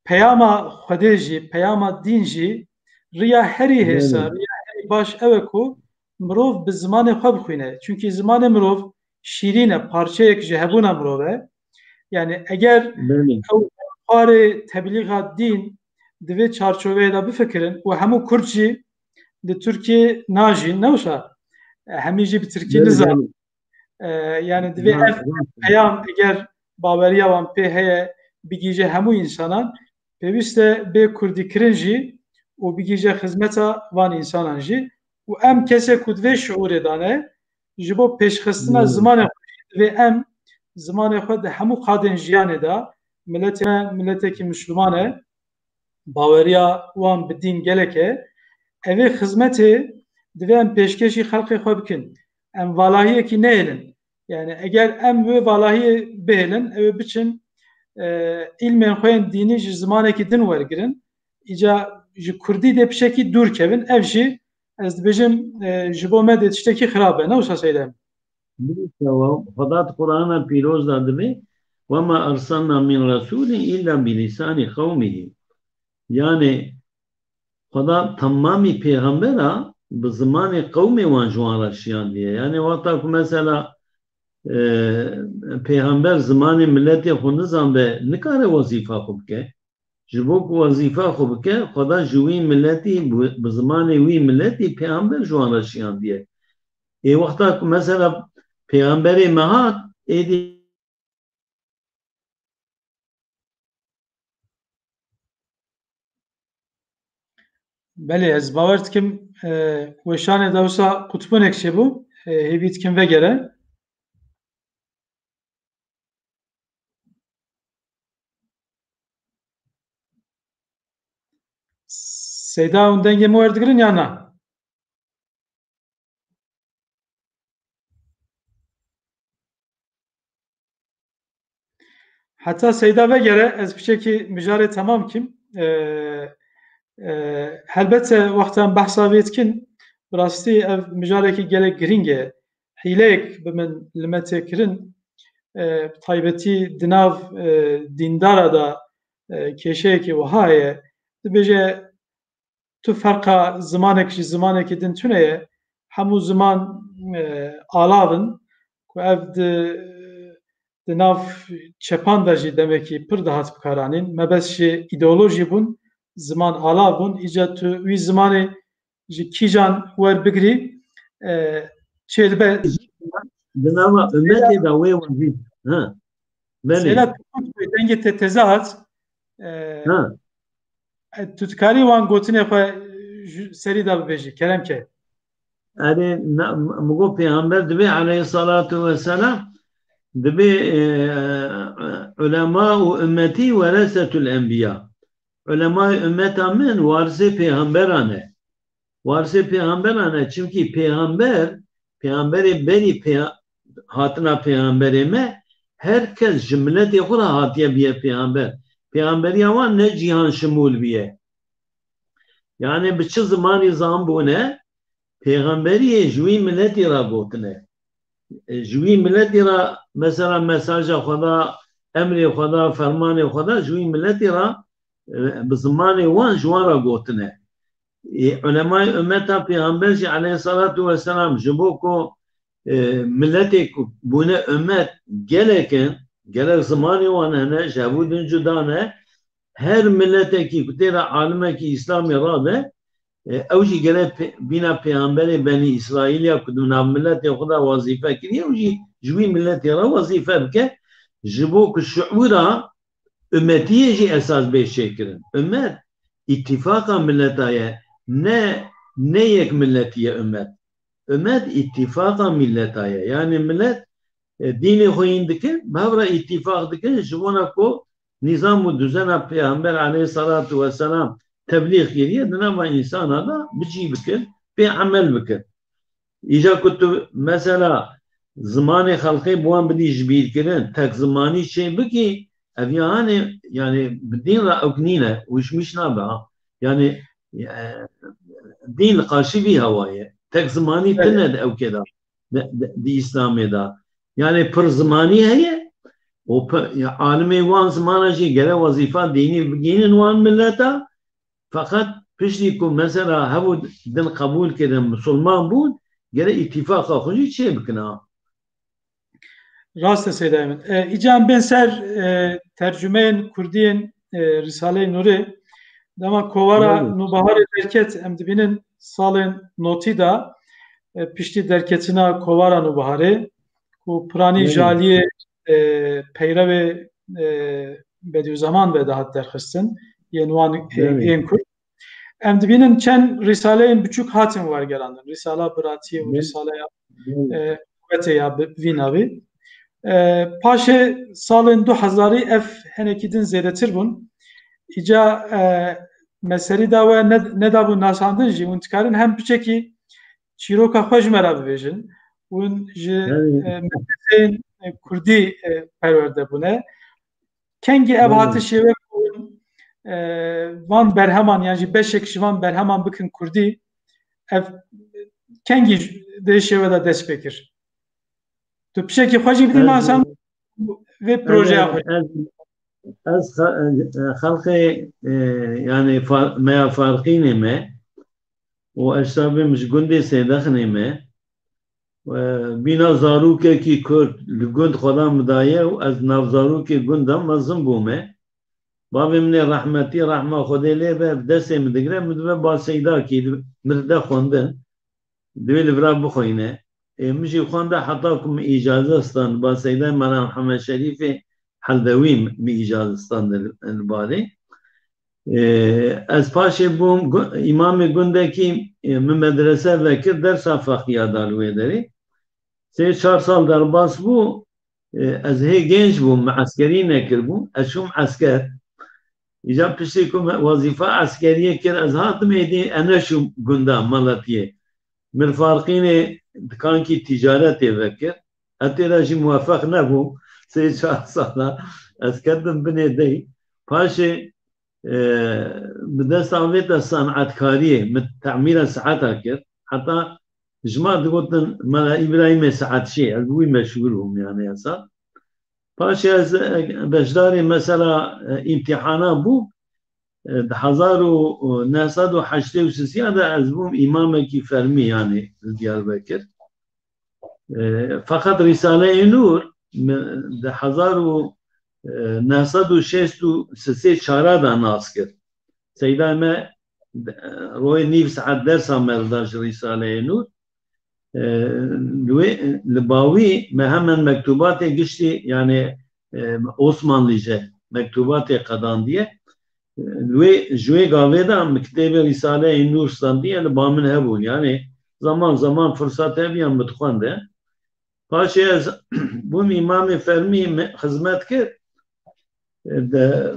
peyama Xwedê jî, peyama dîn jî riya herî hêsa, Belê. riya herî baş ew e ku mirov bi zimanê xwe bixwîne. Çunkî zimanê mirov şîrîn e, parçeyek ji hebûna mirov e. Yani eger Belê. ew xwarê teblîxa dîn di vê çarçoveyê de bifikirin û hemû Kurd jî li Tirkiyê najîn, ne wisa? Hemî jî bi Tirkî Belê, nizan. belê. E, yani divê Ya, ev rast e. peyam eger baweriya wan pê heye bigihîje hemû însanan, pêwîst e bê kurdîkirin jî û bigihîje xizmeta van însanan jî. Û em kesê ku di vê şiûrê de ne, ji bo pêşxistina Hmm. zimanê xwe jî divê em zimanê xwe di hemû qadên jiyanê de, miletê me miletekî misliman e, baweriya wan bi dîn gelek e. Evê xizmetê divê em pêşkêşî xelkê xwe bikin. Em valahiyekî nehêlin. Yani eger em wê valahiyê bihêlin, ew ê biçin, e, îlmên xwe yên dînî ji zimanekî din wergirin. Îca ji kurdî dê pişekî dûr kevin. Ev jî ez dibêjim, e, ji bo me dê tiştekî xirab e. Ne wisa Seyda? Belê, Xweda di Qur'ana pîroz de dibê: "Ve ma erselna min resulin illa bi lisanî qewmihî." Yani Xweda temamî pêxembera bi zimanê qewmê wan ji wan re şiyandiye. Yani wexta ku mesela e, pêxember zimanê miletê xwe nizanbe, nikare wezîfa xwe bike. Ji bo ku wezîfa xwe bike, Xweda ji wî miletî, bi, bi zimanê wî miletî pêxember ji wan re şiyandiye. Ê wexta ku mesela pêxemberê me hat, êdî Belê, ez bawer dikim, e, weşanê de wisa qutbûnek çêbû, e, hêvî dikim vegere. Seyda, hûn dengê min werdigirin ya na? Heta Seyda vegere, ez piçekî mijarê temam kim. E, e, helbet wexta em behsa vê dikin, bi rastî ev mijarekî gelek girîng e. Hîleyek bi min li me tê kirin. E, bi taybetî di nav, e, dîndara de, e, kêşeyekî wiha heye. Dibêje, tu ferqa zimanek ji zimanekî din tune ye. Hemû ziman, e, alav in ku ev di, di nav çepan de jî demekî pir dihat bikaranîn. Mebest jî îdeolojî bûn, ziman alav bûn. Îca tu wî zimanê ji kîjan werbigirî, e, çêdibe. Di nava ummetê de wê wezî. Ha. Belê. Seyda, tu dengê te teze hat. E, Ha. E, tu dikarî wan gotinê xwe ji serî de bibêjî, kerem ke. Erê, na, min got Pêxember dibê aleyhissalatu vesselam, dibê, e, ulema û ümmetî weresetul enbiya. Ulemayê ümmeta min warisê pêxemberan e. Warisê pêxemberan e. Çimkî pêxember, pêxemberê berî pê-, hatina pêxemberê me, her kes ji miletê xwe re hatiye biye pêxember. Pêxemberiya wan ne cîhan şimûl biye. Yani bi çi zimanî zanbûne, pêxemberiyê ji wî miletî re gotine. E, ji wî miletî re mesela mesaja xwe da, emrê xwe da, fermanê xwe da, ji wî miletî re, e, bi zimanê wan ji wan re gotine. E, ulemayê ummeta pêxember jî aleyhissalatu vesselam ji bo ku, e, miletê ku bûne ummet gelek in, gelek zimanê wan hene, ji hevû din cuda ne, her miletekî ku tê re alimekî Îslamê rabe, e, ew jî gere pê-, bîna pêxemberê Benî Îsraîl ya ku di nav miletê xwe de wezîfe kiriye, ew jî ji wî miletê re wezîfe bike, ji bo ku şiûra ummetiyê jî esas bê çêkirin. Ummet îtîfaqa mileta ye, ne, ne yek milletî ye ummet. Ummet îtîfaqa mileta ye. Yani millet, e, dînê xwe hîn dikin, bi hev re îtîfaq dikin, ji bona ku nîzam û duzena Pêxember aleyhissalatu vesselam teblîx kiriye, di nava însana de bi cî bikin, pê emel bikin. Îca ku tu mesela zimanê xelkê bi wan bidî ji bîr kirin, tek zimanî çê bikî, ev ya hanê, yani bi dîn re ewk nîne, wişmîş nabe ha. Yani, e, dîn li qarşî vî hewa ye. Tek zimanî Evet. tine di ewkê de, di, di, di Îslamê de. Yani pir zimanî heye, û pe-, ya alimê wan zimana jî gere wezîfa dînî bigihînin wan mileta, feqet piştî ku mesela hevû din qebûl kirin, misilman bûn, gere îtîfaqa xwe jî çê bikin ha. Rast e Seydayê min. E, îca em bên ser, e, tercumeyên kurdiyên, e, Rîsaleyê Nûrê. Dema kovara Belê. Nûbiharê derket, em dibînin salên notî de, e, piştî derketina kovara Nûbiharê, ku piranî Belê. ji aliyê, e, peyrevê, e, Bedîuzeman ve dihat derxistin, yên wan, e, Belê. yên kurd. Em dibînin çend rîsaleyên biçûk hatin wergerandin. Rîsala Biratiyê û Belê. rîsaleya, Belê. e, Quwetê ya bi-, vî navî. E, paşê salên du hezarî ev henekî din zêdetir bûn. Îca, e, me serî da we ne-, nedabû nasandin jî, hûn dikarin hem piçekî çîroka xwe ji me re bibêjin. Hûn ji, Belê. e, medreseyên, e, kurdî, e, perwerde bûne. Kengî ev Hmm. hatiş şêwe ku, e, van berheman, yan jî beşek ji van berheman bikin kurdî, ev kengî ji-, di şêwe de dest pê kir? Tu pişekî xwe jî bidî Ez, masan vê projeya ez, xwe. ez, ez xe-, e, xelqê, e, yani fa-, meya Farqînê me û eştabê min ji gundê Sêdexinê me, e, bîna zarokekî Kurd li gund xwe da min daye û ez nav zarokê gund de mezin bûme. Bavê min ê rehmetî, rehma Xwedê lê be, bi destê min digire, min dibe ba Seydakî, min dide xwendin. Divê li vira bixwîne. Ê, min jî xwende heta ku min îcaze stand, ba Seydayê Mela Mihemed Şerîfê Heldewî min îcaze stand li, li barê. Ê, ez paşê bûm gu-, îmamê gundekî, ê, min medrese vekir, dersa feqîya da li wê derê. Sê çar sal derbas bû, ê, ez hê genç bûm, min eskerî nekiribû, ez çûm esker. Îca piştî ku me wezîfa eskeriyê kir, ez hatim êdî, ez neçûm gunda Meletiyê. Min farqînê dikankî tîcaretê vekir. Ez tê de jî muwefeq nebûm. Sê çar sala ez ketim binê dey. Paşê, e, bi dest avête sanetkariyê, min temîra saeta kir. Heta ji ma digotin, Mela Îbrahîmê saetçî, ez bi wî meşhûr bûm, yani, esa. Paşê ez, e, beşdarê mesela, e, îmtîhana bû, e, di hezar û neh sed û heştê û sisiya de ez bûm îmamekî fermî, yani, li Diyarbekir. E, feqet Rîsaleyê Nûr min di hezar û neh sed û şêst û sisê çara de nas kir. Seyda me, e, royê nîv saet dersa me li da ji Rîsaleyê Nûr. E, li wê, li bawî me hemen mektûbatê giştî, yani, e, Osmanlîce mektûbatê qedandiye. Li wê, ji wê gavê de min kitêbê Rîsaleyê Nûr standiye, li ba min hebûn. Yani, zaman zaman firsat hebiya min dixwende. Paşê ez bûm îmamê fermî, me xizmet kir. De,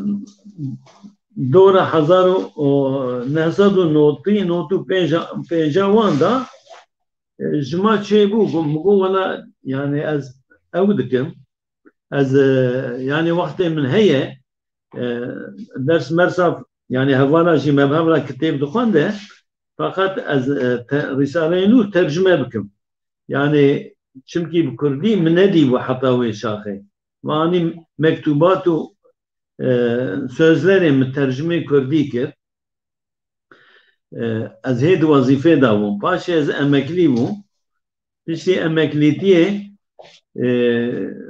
dora hezar û neh sed û notî, notî û pênca, pênca wan da, e, ji ma çêbû, got, min got, wela, yani, ez ew dikim. Ez, e, yani, wextê min heye, e, ders mersa, yani, hevala jî me bi hev re kitêb dixwende, feqet ez, e, te-, Rîsaleyê Nûr tercime bikim. Yani, çimkî bi kurdî min nedîbû heta wê şaxê. Ve anî mektûbat û, e, sözlerê min tercimê kurdî kir. E, ez hê di wezîfê de bûm. Paşê ez emeklî bûm. Piştî emeklîtiyê, e,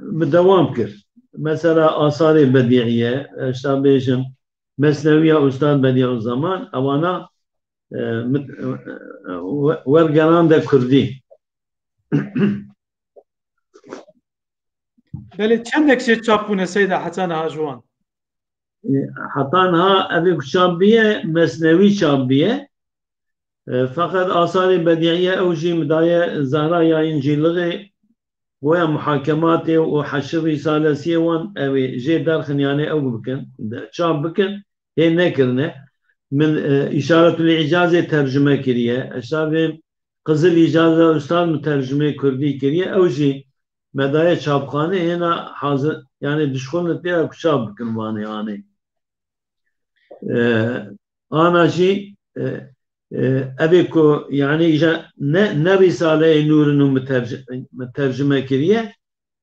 min dewam kir. Mesela Asarê Bedîiye, ez ta bêjim, Mesnewiya Ustad Bedîuzzeman, ewana, e, min, e, we-, wergerande kurdî. Belê, çendek jê çap bûne Seyda heta niha ji wan? E, heta niha evê ku çap biye, Mesnewî çap biye. E, feqet Asarê Bedîiye ew jî min daye Zehra Yayıncılığı, goya muhakematê û heşir rîsalesiyê wan ew ê jê derxin, yani ew bikin, de-, çap bikin, hê nekirine. Min, e, Îşaretül Îcazê tercime kiriye. Eştabê Qizil Îcaza Ustad min tercimê kurdî kiriye. Ew jî me daye çapxanê, hêna hazir, yani dişxulin tê de ku çap bikin vanê anê. E, ana jî, e, e, evê ku, yani, îja ne, ne Rîsaleyê Nûr in û min terci-, min tercime kiriye.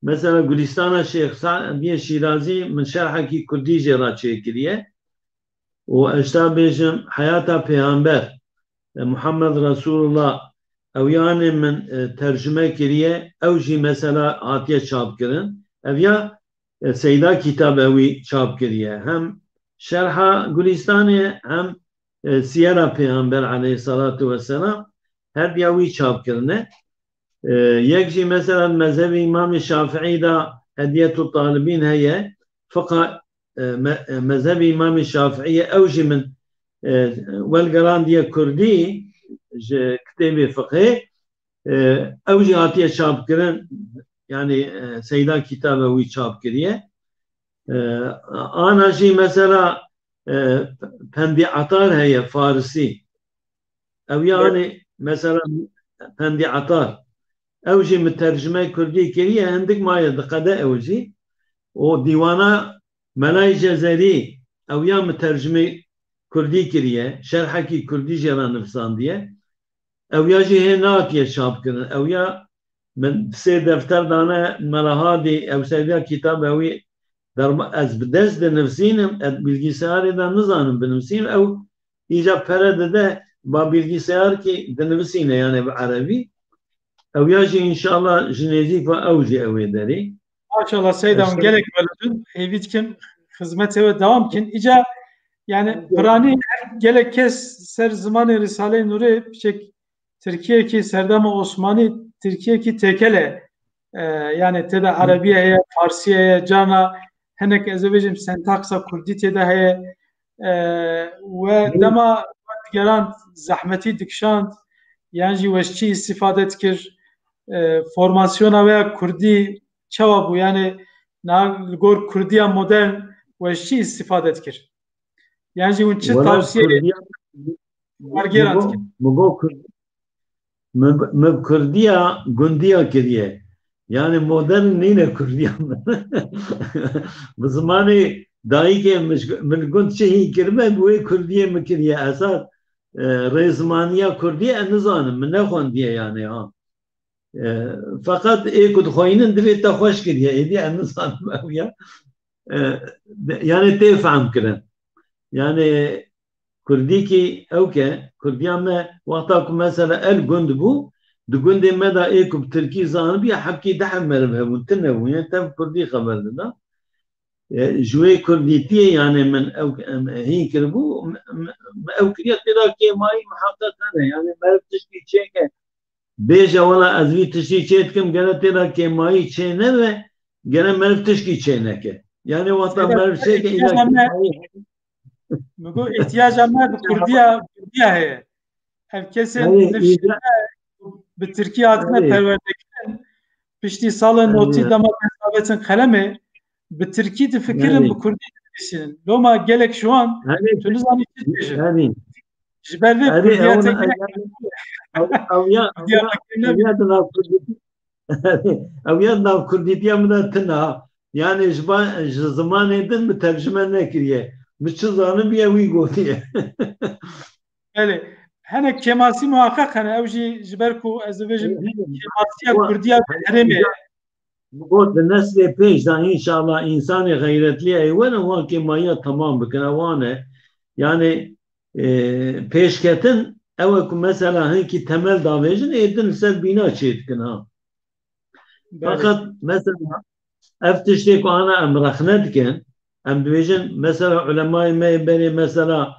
Mesela Gulîstana Şêx Se'diyê Şîrazî min şerhekî kurdî jê re çêkiriye. Û ez ta bêjim, Heyata Pêxember, e, Muhammed Resulullah, ew yanê min, e, tercime kiriye, ew jî mesela hatiye çapkirin. Ev ya, e, Seyda kitab ewî çap kiriye. Hem Şerha Gulîstanê, hem, e, Siyera Pêxember aleyhissalatu vesselam, her diya wî çap kirine. E, yek jî mesela mezhebê Îmamê Şafiî de Hediyetu Talibîn heye, fiqa, e, me-, e, mezhebê Îmamê Şafiî ye, ew jî min, e, welgerandiye kurdî ji kitêbê fiqhê, e, ew jî hatiye çapkirin, yani, e, Seyda kitabe wî çap kiriye. E, ana jî mesela, e, Pendî Atar heye, Farisî. Ew yanî mesela Pendî Atar. Ew jî min tercime kurdî kiriye, hindik maye diqede ew jî. Û dîwana Melayê Cezerî, ew ya min tercime kurdî kiriye, şerhekî kurdî jê re nivîsandiye. Ew ya jî hê nehatiye çapkirin. Ew ya min sê defter dane Mela Hadî, ew seriya kitab ewî derma-, ez bi dest dinivîsînim, ez bilgisayarê de nizanim binivîsînim. Ew îca pere dide, ba bilgisayar kî dinivîsîne, yani bi erebî. Ew ya jî înşallah ji nêzîk ve ew jî ew ê derê. Maşallah Seyda, hûn gelek belûdin. Hêvî dikim xizmetê we dewam kin. Îca yani piranî gelek kes ser zimanê Risaleyê Nûrê piçek Tirkiyekî serdema Osmanî, Tirkiyekî têkel e. E, yani tê de Erebî heye, Farsî heye, carna hinek ez ê bêjim sentaksa Kurdî tê de heye. E, we dema digeran zehmetî dikişand, yan jî we ji çi îstîfade dikir? E, formasyona we ya Kurdî çawa bû? Yani na li gor Kurdiya modern we ji çi îstîfade dikir? Yan jî hûn çi Wela tavsiyeyê Kurdiya, kargêran min got, dikin? Min got Kurd-, min, min Kurdiya gundiya kiriye. Yani modern nîne Kurdiya min. Bi zimanê dayikê min, min gund çi hîn kirime, bi wê Kurdiyê min kiriye. Esas, e, rêzimaniya Kurdiyê ez nizanim, min nexwendiye yani ha. E, feqet ê ku dixweynin divê te xweş kiriye. Êdî em nizanim ew ya. E, de-, yani tê fehm kirin. Yani Kurdîkî ew ke, Kurdiya me wexta ku mesela el gund bû, di gundê me de ê ku bi Tirkî zanibî, hepkî deh meriv hebûn, tune bûn. Yani tev Kurdî xeber dida. E, ji wê Kurdîtiyê yani min ew, em, hîn kiribû, m-, m-, m-, ew kiriya tê de kêmayî miheqeq hene. Yani meriv tiştî çêke, bêje, wela ez vî tiştî çê dikim, gere tê de kêmayî çê nebe, gere meriv tişkî çê neke. Yani wexta Seyda, meriv çêke, îla ihtiyaca me, kêmayî min got, ihtiyaca me bi Kurdiya, Kurdiya heye. Ev kesên Yani nifşîne îca-, bi Tirkî hatine Yani perwerde kirin. Piştî sala Yani notî dema dest avêtin qelemê, bi Tirkî difikirin, Yani bi Kurdî dinivîsînin. Loma gelek ji wan Yani tu nizanî çi dibêjin. Yani Ji ber vê Erê, Kurdiya ew ne, teke ew, ew ya, ew ya, Diyarbakir ew nebî. Ya di nav Kurdî-, ew ya di nav Kurdîtiya min de tune ha. Yani ji ba-, ji zimanê din min tercime nekiriye. Min çi zanibûye wî gotiye. Belê. Hene kêmasî muhaqqeq hene. Ew jî ji ber ku ez dibêjim Erê, hene. kêmasiya Wa-, Kurdiya hene, herêmê. ya, Got, di neslê pêş de înşallah însanê xeyretlî ey werin, wan kêmayiya temam bikin. Ew wan e. Yani, e, pêşketin, ew e ku mesela hinkî temel davêjin, ê din li ser bîna çê dikin ha. Belê. Feqet mesela ev tiştê ku ana em rexne dikin, em dibêjin mesela ulemayê me yê berê mesela,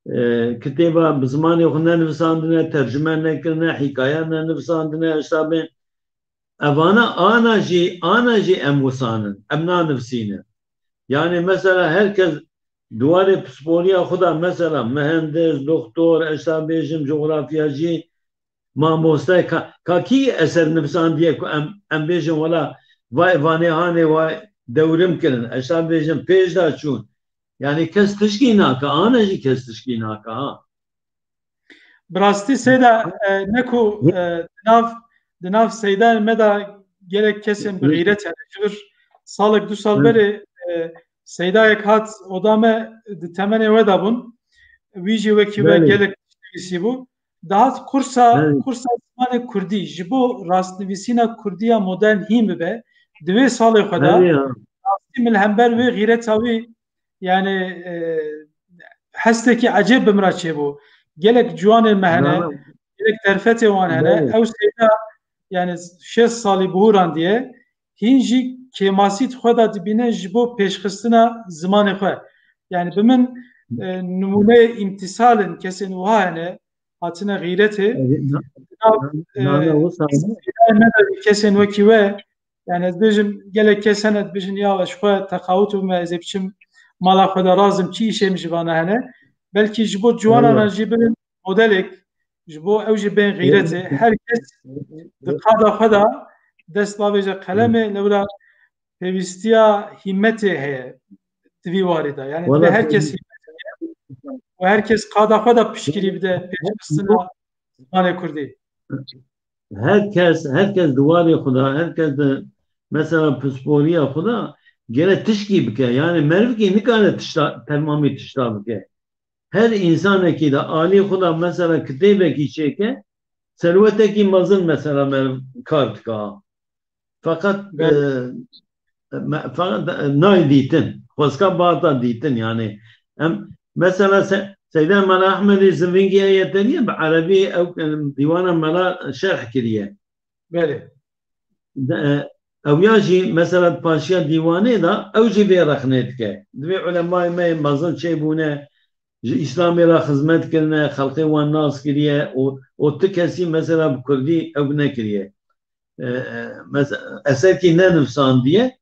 e, kitêba bi zimanê xwe nenivîsandine, tercime nekirine, hîkaye nenivîsandine, hişta bên. Evana ana jî, ana jî em wisan in, em nanivîsînin. Yani mesela her kes di warê pisporiya xwe de mesela mihendis, doktor, ez ta bêjim, cografyacî, mamoste, ka, ka kî eser nivîsandiye ku em, em bêjin wela vay vanê hanê vay dewrim kirin, ez ta bêjim pêş de çûn. Yani kes tişkî nake, ana jî kes tişkî nake ha. Bi rastî Seyda, e, ne ku, e, di nav, di nav Seydayên me de gelek kesên bi xîret hene. Ji vir salek du sal berê, e, Seydayek hat oda me, di temenê we de bûn. Wî jî wekî we Belê. gelek tişt nivîsî bû. Dihat kursa, Belê. kursa zimanê kurdî. Ji bo rastnivîsîna kurdiya modern hîn bibe, di wê salê xwe de Belê ya. rastî min li hember wê xîreta wî, yani, e, hestekî ecêb bi min re çêbû. Gelek ciwanên me hene, Na, na. gelek derfetê wan hene. Belê. Ew Seyda, yani şêst salî bihûrandiye, hîn jî kêmasî di xwe de dibîne ji bo pêşxistina zimanê xwe. Yani bi min, e, nimûneyê îmtîsal in, kesên wiha hene, hatine xîretê. Evet, na, Di nav, na, na, e, wisa ne? Seyda me de kesên wekî we, Yani ez bêjim, gelek kes hene dibêjin, ya ez ji xwe teqawit bûme, ez ê biçim mala xwe de razim, çi îşê min ji vana hene. Belkî ji bo ciwanan Eyvallah. jî bibin modelek, ji bo ew jî bên xîretê. Eyvallah. Her kes di qada xwe de dest bavêje qelemê, lewra pêwîstiya hîmmetê heye di vî warî de. Yani Wala divê her kes hîmmet heye û her kes qada xwe de piştgirî bide pêşxistina zimanê kurdî. Her kes, her kes di warê xwe de, her kes di mesela pisporiya xwe de gere tişkî bike. Yani merivkî nikare tişta, temamî tişta bike. Her însanekî de alî xwe de mesela kitêbekî çêke, serwetekî mezin mesela meriv kar dike. Feqet, Belê. e, me, feqet, e, nayê dîtin. Xwezka bata dîtin, yani. Em, mesela Se-, Seyda Mela Ehmedê Zivingî Yeteriye bi erebî ew, e, dîwana Mela şerh kiriye. Belê. De, e, ew ya jî mesela di paşiya dîwanê de ew jî vê rexnê dike. Divê ulemayê me yên mezin çêbûne, ji Îslamê re xizmet kirine, xelkê wan nas kiriye û, û ti kesî mesela bi kurdî ew nekiriye. E, e, mes-, eserkî nenivsandiye.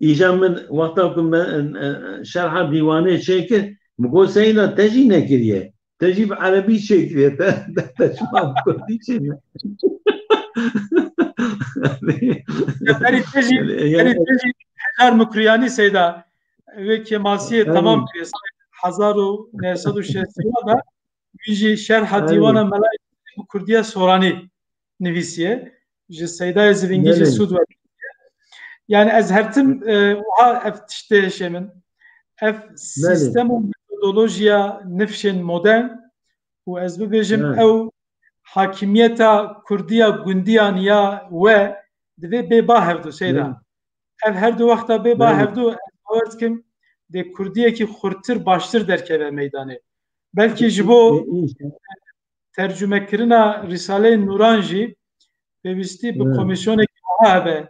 Îja min wexta ku me, e, e, şerha dîwanê çêkir, min got, Seyda, te jî nekiriye. Te jî bi erebî çêkiriye. Te, te, te çima bi kurdî çêne? Ya berî te jî, Yani, berî te jî Hejar Mukriyanî Seyda, wê kêmasiyê Evet. Tamam kiriye. Hezar û neh sed û şêst û da wî jî şerha Evet. Dîwana Melayê bi kurdiya Soranî nivîsiye. Ji Seydayê Zivingî jî Belê. Sûd wergirtiye. Yani ez her tim, e, wiha ev tiştê hişê min. Ev Belê. Sîstem û metodolojiya nifşên modern û ez bibêjim Evet. ew hakimiyeta kurdiya gundiyan ya we divê bê ba hevdu Seyda. Evet. Ev her du wexta bê ba Belê. Hevdu, ez bawer dikim dê kurdiyekî xurtir, baştir derkeve meydanê. Belkî ji bo E, inşallah. Tercumekirina Rîsaleyê Nûran jî pêwîstî bi Evet. Komîsyonekî wiha hebe.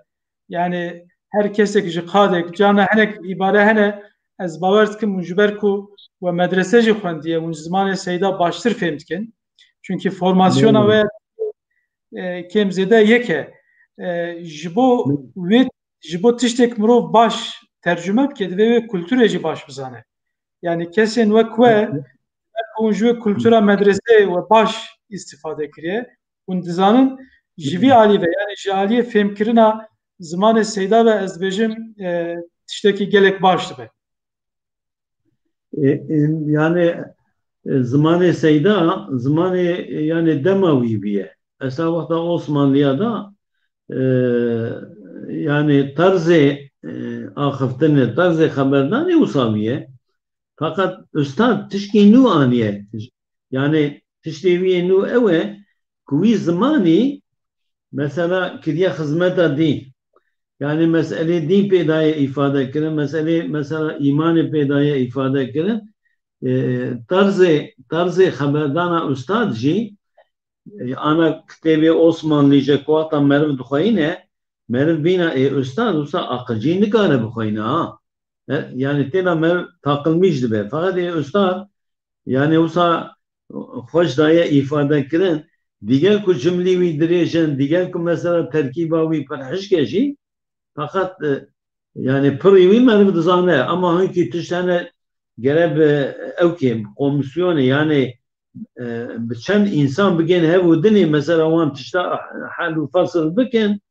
Yani her kesek ji qadek, carna hinek îbare hene, ez bawer dikim hûn ji ber ku we medrese jî xwendiye, hûn zimanê Seyda baştir fêm dikin. Çunkî formasyona Belê. We, e, kêm zêde yek e. E, ji bo Belê. Wê, ji bo tiştek mirov baş tercume bike, divê wê kulturê jî baş bizane. Yani kesên wek we, Evet. Hûn ji wê kultura medreseyê we baş îstîfade kiriye. Hûn dizanin ji vî alî ve, yani ji aliyê fêmkirina zimanê Seyda ve ez dibêjim, e, tiştekî gelek baş dibe. E, e, yani, e, zimanê Seyda, zimanê, e, yani dema wî bûye. Esa wexta Osmanliya da, e, yani terzê, e, axiftinê, terzê xeberdanê wisa bûye. Feqet ustad tişkî nû aniye. Yani tiştê wî yê nû ew e ku wî zimanî mesela kiriye xizmeta dîn. Yani meselê dîn pê daye îfade kirin, meselê mesela îmanê pê daye îfade kirin. E, tarzê, tarzê xeberdana ustad jî, e, ana kitêbê Osmanlî ji ku wexta meriv dixweyîne, meriv bîna ê ustad, wisa aqilcî nikare bixweyne ha. E, yani têna meriv taqilmîş dibe. Feqet ê ustad, yani wisa xweş daye îfade kirin. Digel ku cimlî wî dirêj in, digel ku mesela terkîba wî pir hişk e jî, feqet, e, yani pirî wî meriv dizane. Ama hinkî tişt hene gere bi ewkê, bi komîsyonê, yani, e, bi çend însan bigên hev û dinê, mesela wan tişta hel û fesil bikin,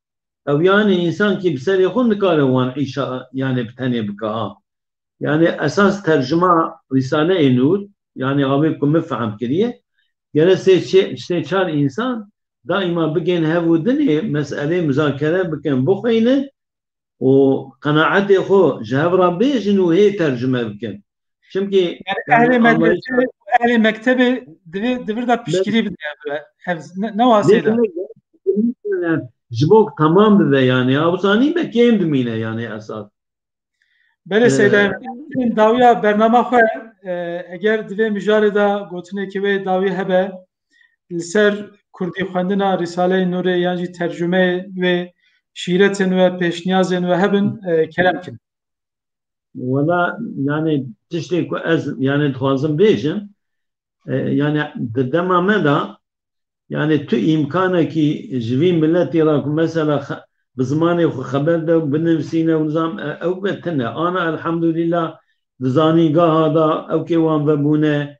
ew yani însankî bi serê xwe nikare wan îşa, yani bi tenê bike ha. Yani esas tercuma Rîsaleyê Nûr, yani avê ku min fehm kiriye, gere sê çê-, sê çar însan daîma bigên hev û dinê meselê muzakere bikin, bixweynin û qenaetê xwe ji hev re bêjin û hê tercime bikin. Çimkî, yani, yani, ehlê medrese, ehlê mektebê divê, di vir de piştgirî bide ev re. Ev ne, ne wasê de. Ji bo tamam bibe yani. Ya, wisa nî be kêm dimîne yani esas. Belê, Ee, Seyda, dawiya bernama xwe, e, eger di vê mijarê de gotinekî wê dawî hebe, li ser kurdî xwendina Rîsaleyê Nûrê yan jî tercumeyê wê şîretin we, pêşniyazên we hebin, e, kerem kin. Wela, yani tiştê ku ez, yani dixwazim bêjim, e, yani di dema me de, yani tu îmkanekî ji vî miletî re ku mesela xe-, bi zimanê xwe xeber de û binivîsîne û nizam, e, ew be tune. Ana elhamdulîlah di zanîngeha de ewkê wan vebûne,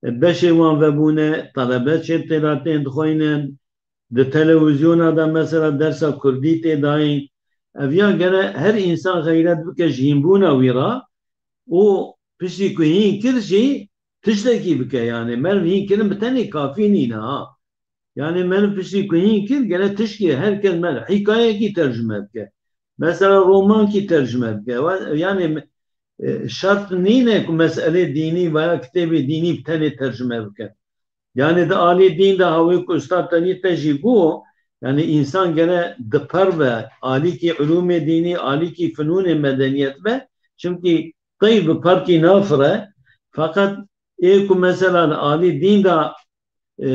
e, beşê wan vebûne, telebe çê tê de tên dixweynin, di televîzyona de mesela dersa kurdî tê dayîn. Ev ya gere her însan xeyret bike ji hînbûna wî re û piştî ku hîn kir jî tiştekî bike. Yani meriv hîn kirin bi tenê kafî nîne ha. Yani meriv piştî ku hîn kir gere tişkê her kes meriv hîkayekî tercime bike. Mesela romankî tercime bike. Wa-, yani, e, şert nîne ku meselê dînî veya kitêbê dînî bi tenê tercime bike. Yani di alî dîn de hawê ku Ustad Tenî te jî got, yani însan gere diperve, alîkî ulûmê dînî, alîkî finûnê medeniyet be, çimkî teyr bi perkî nafire, feqet ê ku mesela li alî dîn de e,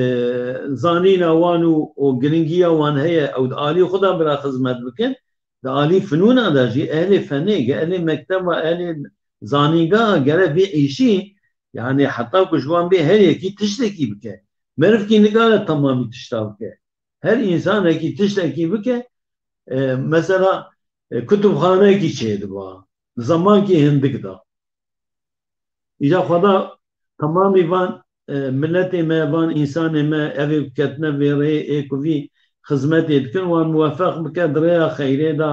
zanîna wan û, û giringiya wan heye, ew di alî xwe de bira xizmet bikin, di alî finûna de jî ehlê fenê, ehlê mekteba, ehlê zanîngeha gere vê îşî, yani heta ku ji wan bê her yekî tiştekî bike. Merivkî nikare temamî tişta bike. Her însanekî tiştekî bike, e, mesela, e, kutubxaneyekî çêdiba, zemankî hindik da. Îca Xweda temamî van, e, miletê me, van însanê me, evê ku ketine vê rêyê, ê ku vî xizmetê dikin, wan muwefeq bike di rêya xeyrê de,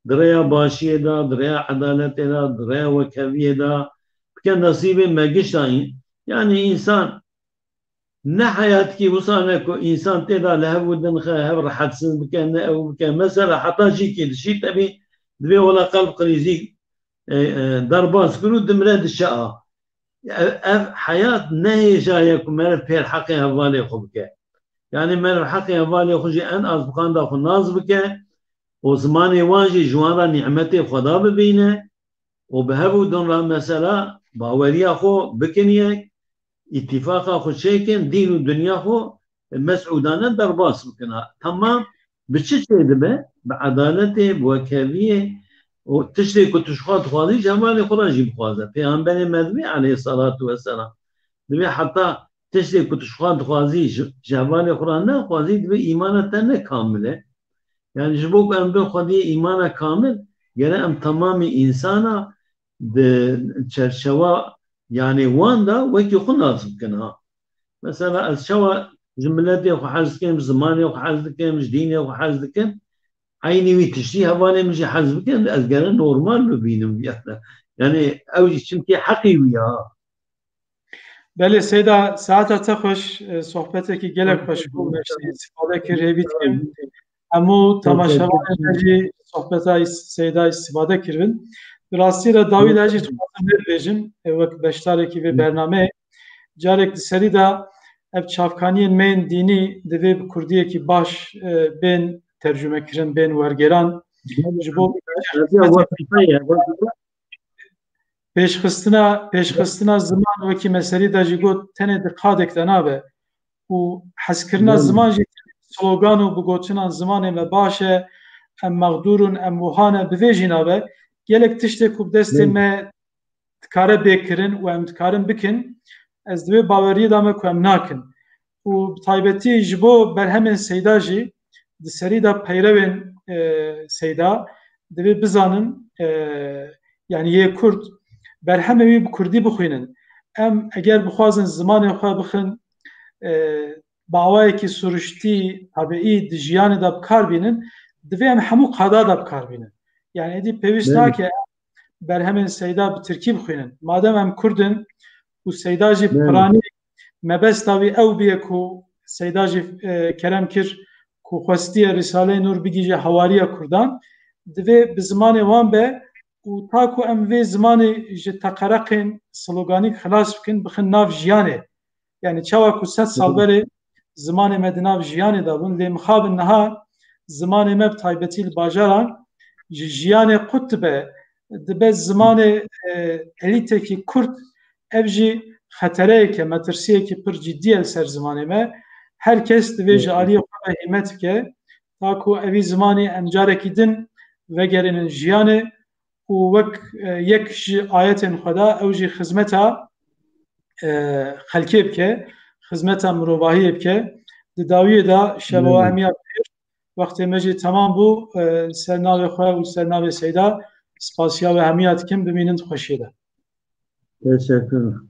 di rêya başiyê de, di rêya edaletê de, di rêya wekheviyê de, bike nesîbê me gişta. În-, yani însan ne heyatkî wisa ne ku însan tê de li hev û din xe, hev rehetsiz bike, ne ew bike. Mesela heta jî kê dişî tevî divê wela qelb qirîzî, e, e, derbas kir û dimire diçe a. Ev, ev heyat ne hêja ye ku meriv pêr heqê hevalê xwe bike. Yani meriv heqê hevalê xwe jî en az bi qanda xwe nas bike û zimanê wan jî ji wan re nîmetê Xweda bibîne û bi hev û din re mesela baweriya xwe bikin yek, îtîfaqa xwe çêkin, dîn û dinya xwe mesûdane derbas bikin. Ha, temam bi çi çêdibe? Bi edaletê, bi wekheviyê û tiştê ku tu ji xwe dixwazî, ji hevalê xwe re jî bixwaze. Pêxemberê me divê aleyhissalatu vesselam, divê heta tiştê ku tu ji xwe dixwazî, ji, ji hevalê xwe re nexwazî, divê îmana te ne kamil e. Yani ji bo ku em bin xwediyê îmana kamil, gere em temamî însana di çerçewa, yani wan de wekî xwe nas bikin ha. Mesela ez çawa ji miletê xwe hez dikim, ji zimanê xwe hez dikim, ji dînê xwe hez dikim, eynî wî tiştî hevalê min jî hez bikin, ez gere normal bibînim. Yani ew jî çimkî heqî wî ya. Belê Seyda, saeta te xweş, e, sohbetekî gelek xweş bû, me jî îstîfade kir, hêvî dikim hemû temaşevanên me jî sohbeta Seyda îstîfade kiribin. Bi rastî re dawî de jî dixwazim vê bêjim, e, wek beşdarekî vê bernameyê. Carek di serî de ev çavkaniyên me yên dînî divê bi kurdiyekî baş, e, bên tercûmekirin, bên wergêran. Ji bo pêşxistina, pêşxistina ziman wekî me serî de jî got, tenê di qadek de nabe û hezkirina ziman jî slogan û bi gotinan zimanê me baş e, em mexdûr in, em wiha ne, bi vê jî nabe. Gelek tiştê ku bi destê me dikare bê kirin û em dikarin bikin, ez di wê baweriyê de me ku em nakin. Û bi taybetî ji bo berhemên Seyda jî di serî de peyrewên, e, Seyda divê bizanin, e, yani yê Kurd berhemê wî bi Kurdî bixwînin. Em eger bixwazin zimanê xwe bixin, e, bi awayekî siruştî, tabiî di jiyanê de bi kar bînin, divê em hemû qada de bi kar bînin. Yani êdî pêwîst nake berhemên Seyda bi tirkî bixwînin. Madem em Kurd in û Seyda jî piranî mebesta wî ew bûye ku Seyda jî, e, kerem kir ku xwestiye Rîsaleyê Nûr bigihîje hawariya Kurdan, divê bi zimanê wan be û ta ku em vê zimanê ji teqereqên sloganîk xilas bikin, bixin nav jiyanê. Yani çawa ku sed sal berê zimanê me di nav jiyanê de bûn, lê mixabin niha zimanê me bi taybetî li bajaran ji jiyanê qut dibe, dibe zimanê, e, elîtekî Kurd, ev jî xetereyek e, metirsiyekî pir cidî ye li ser zimanê me. Her kes divê ji aliyê xwe ve hîmet bike, ta ku evî zimanî em carekî din vegerînin jiyanê û wek, e, yek ji ayetên Xweda, ew jî xizmeta, e, xelkê bike, xizmeta mirovahiyê bike. Di dawiyê de şeva we hemiya bi xêr. Wextê me jî temam bû. E, ser navê xwe û ser navê Seyda spasiya we hemiya dikim. Bimînin di xweşiyê de. Teşekkür.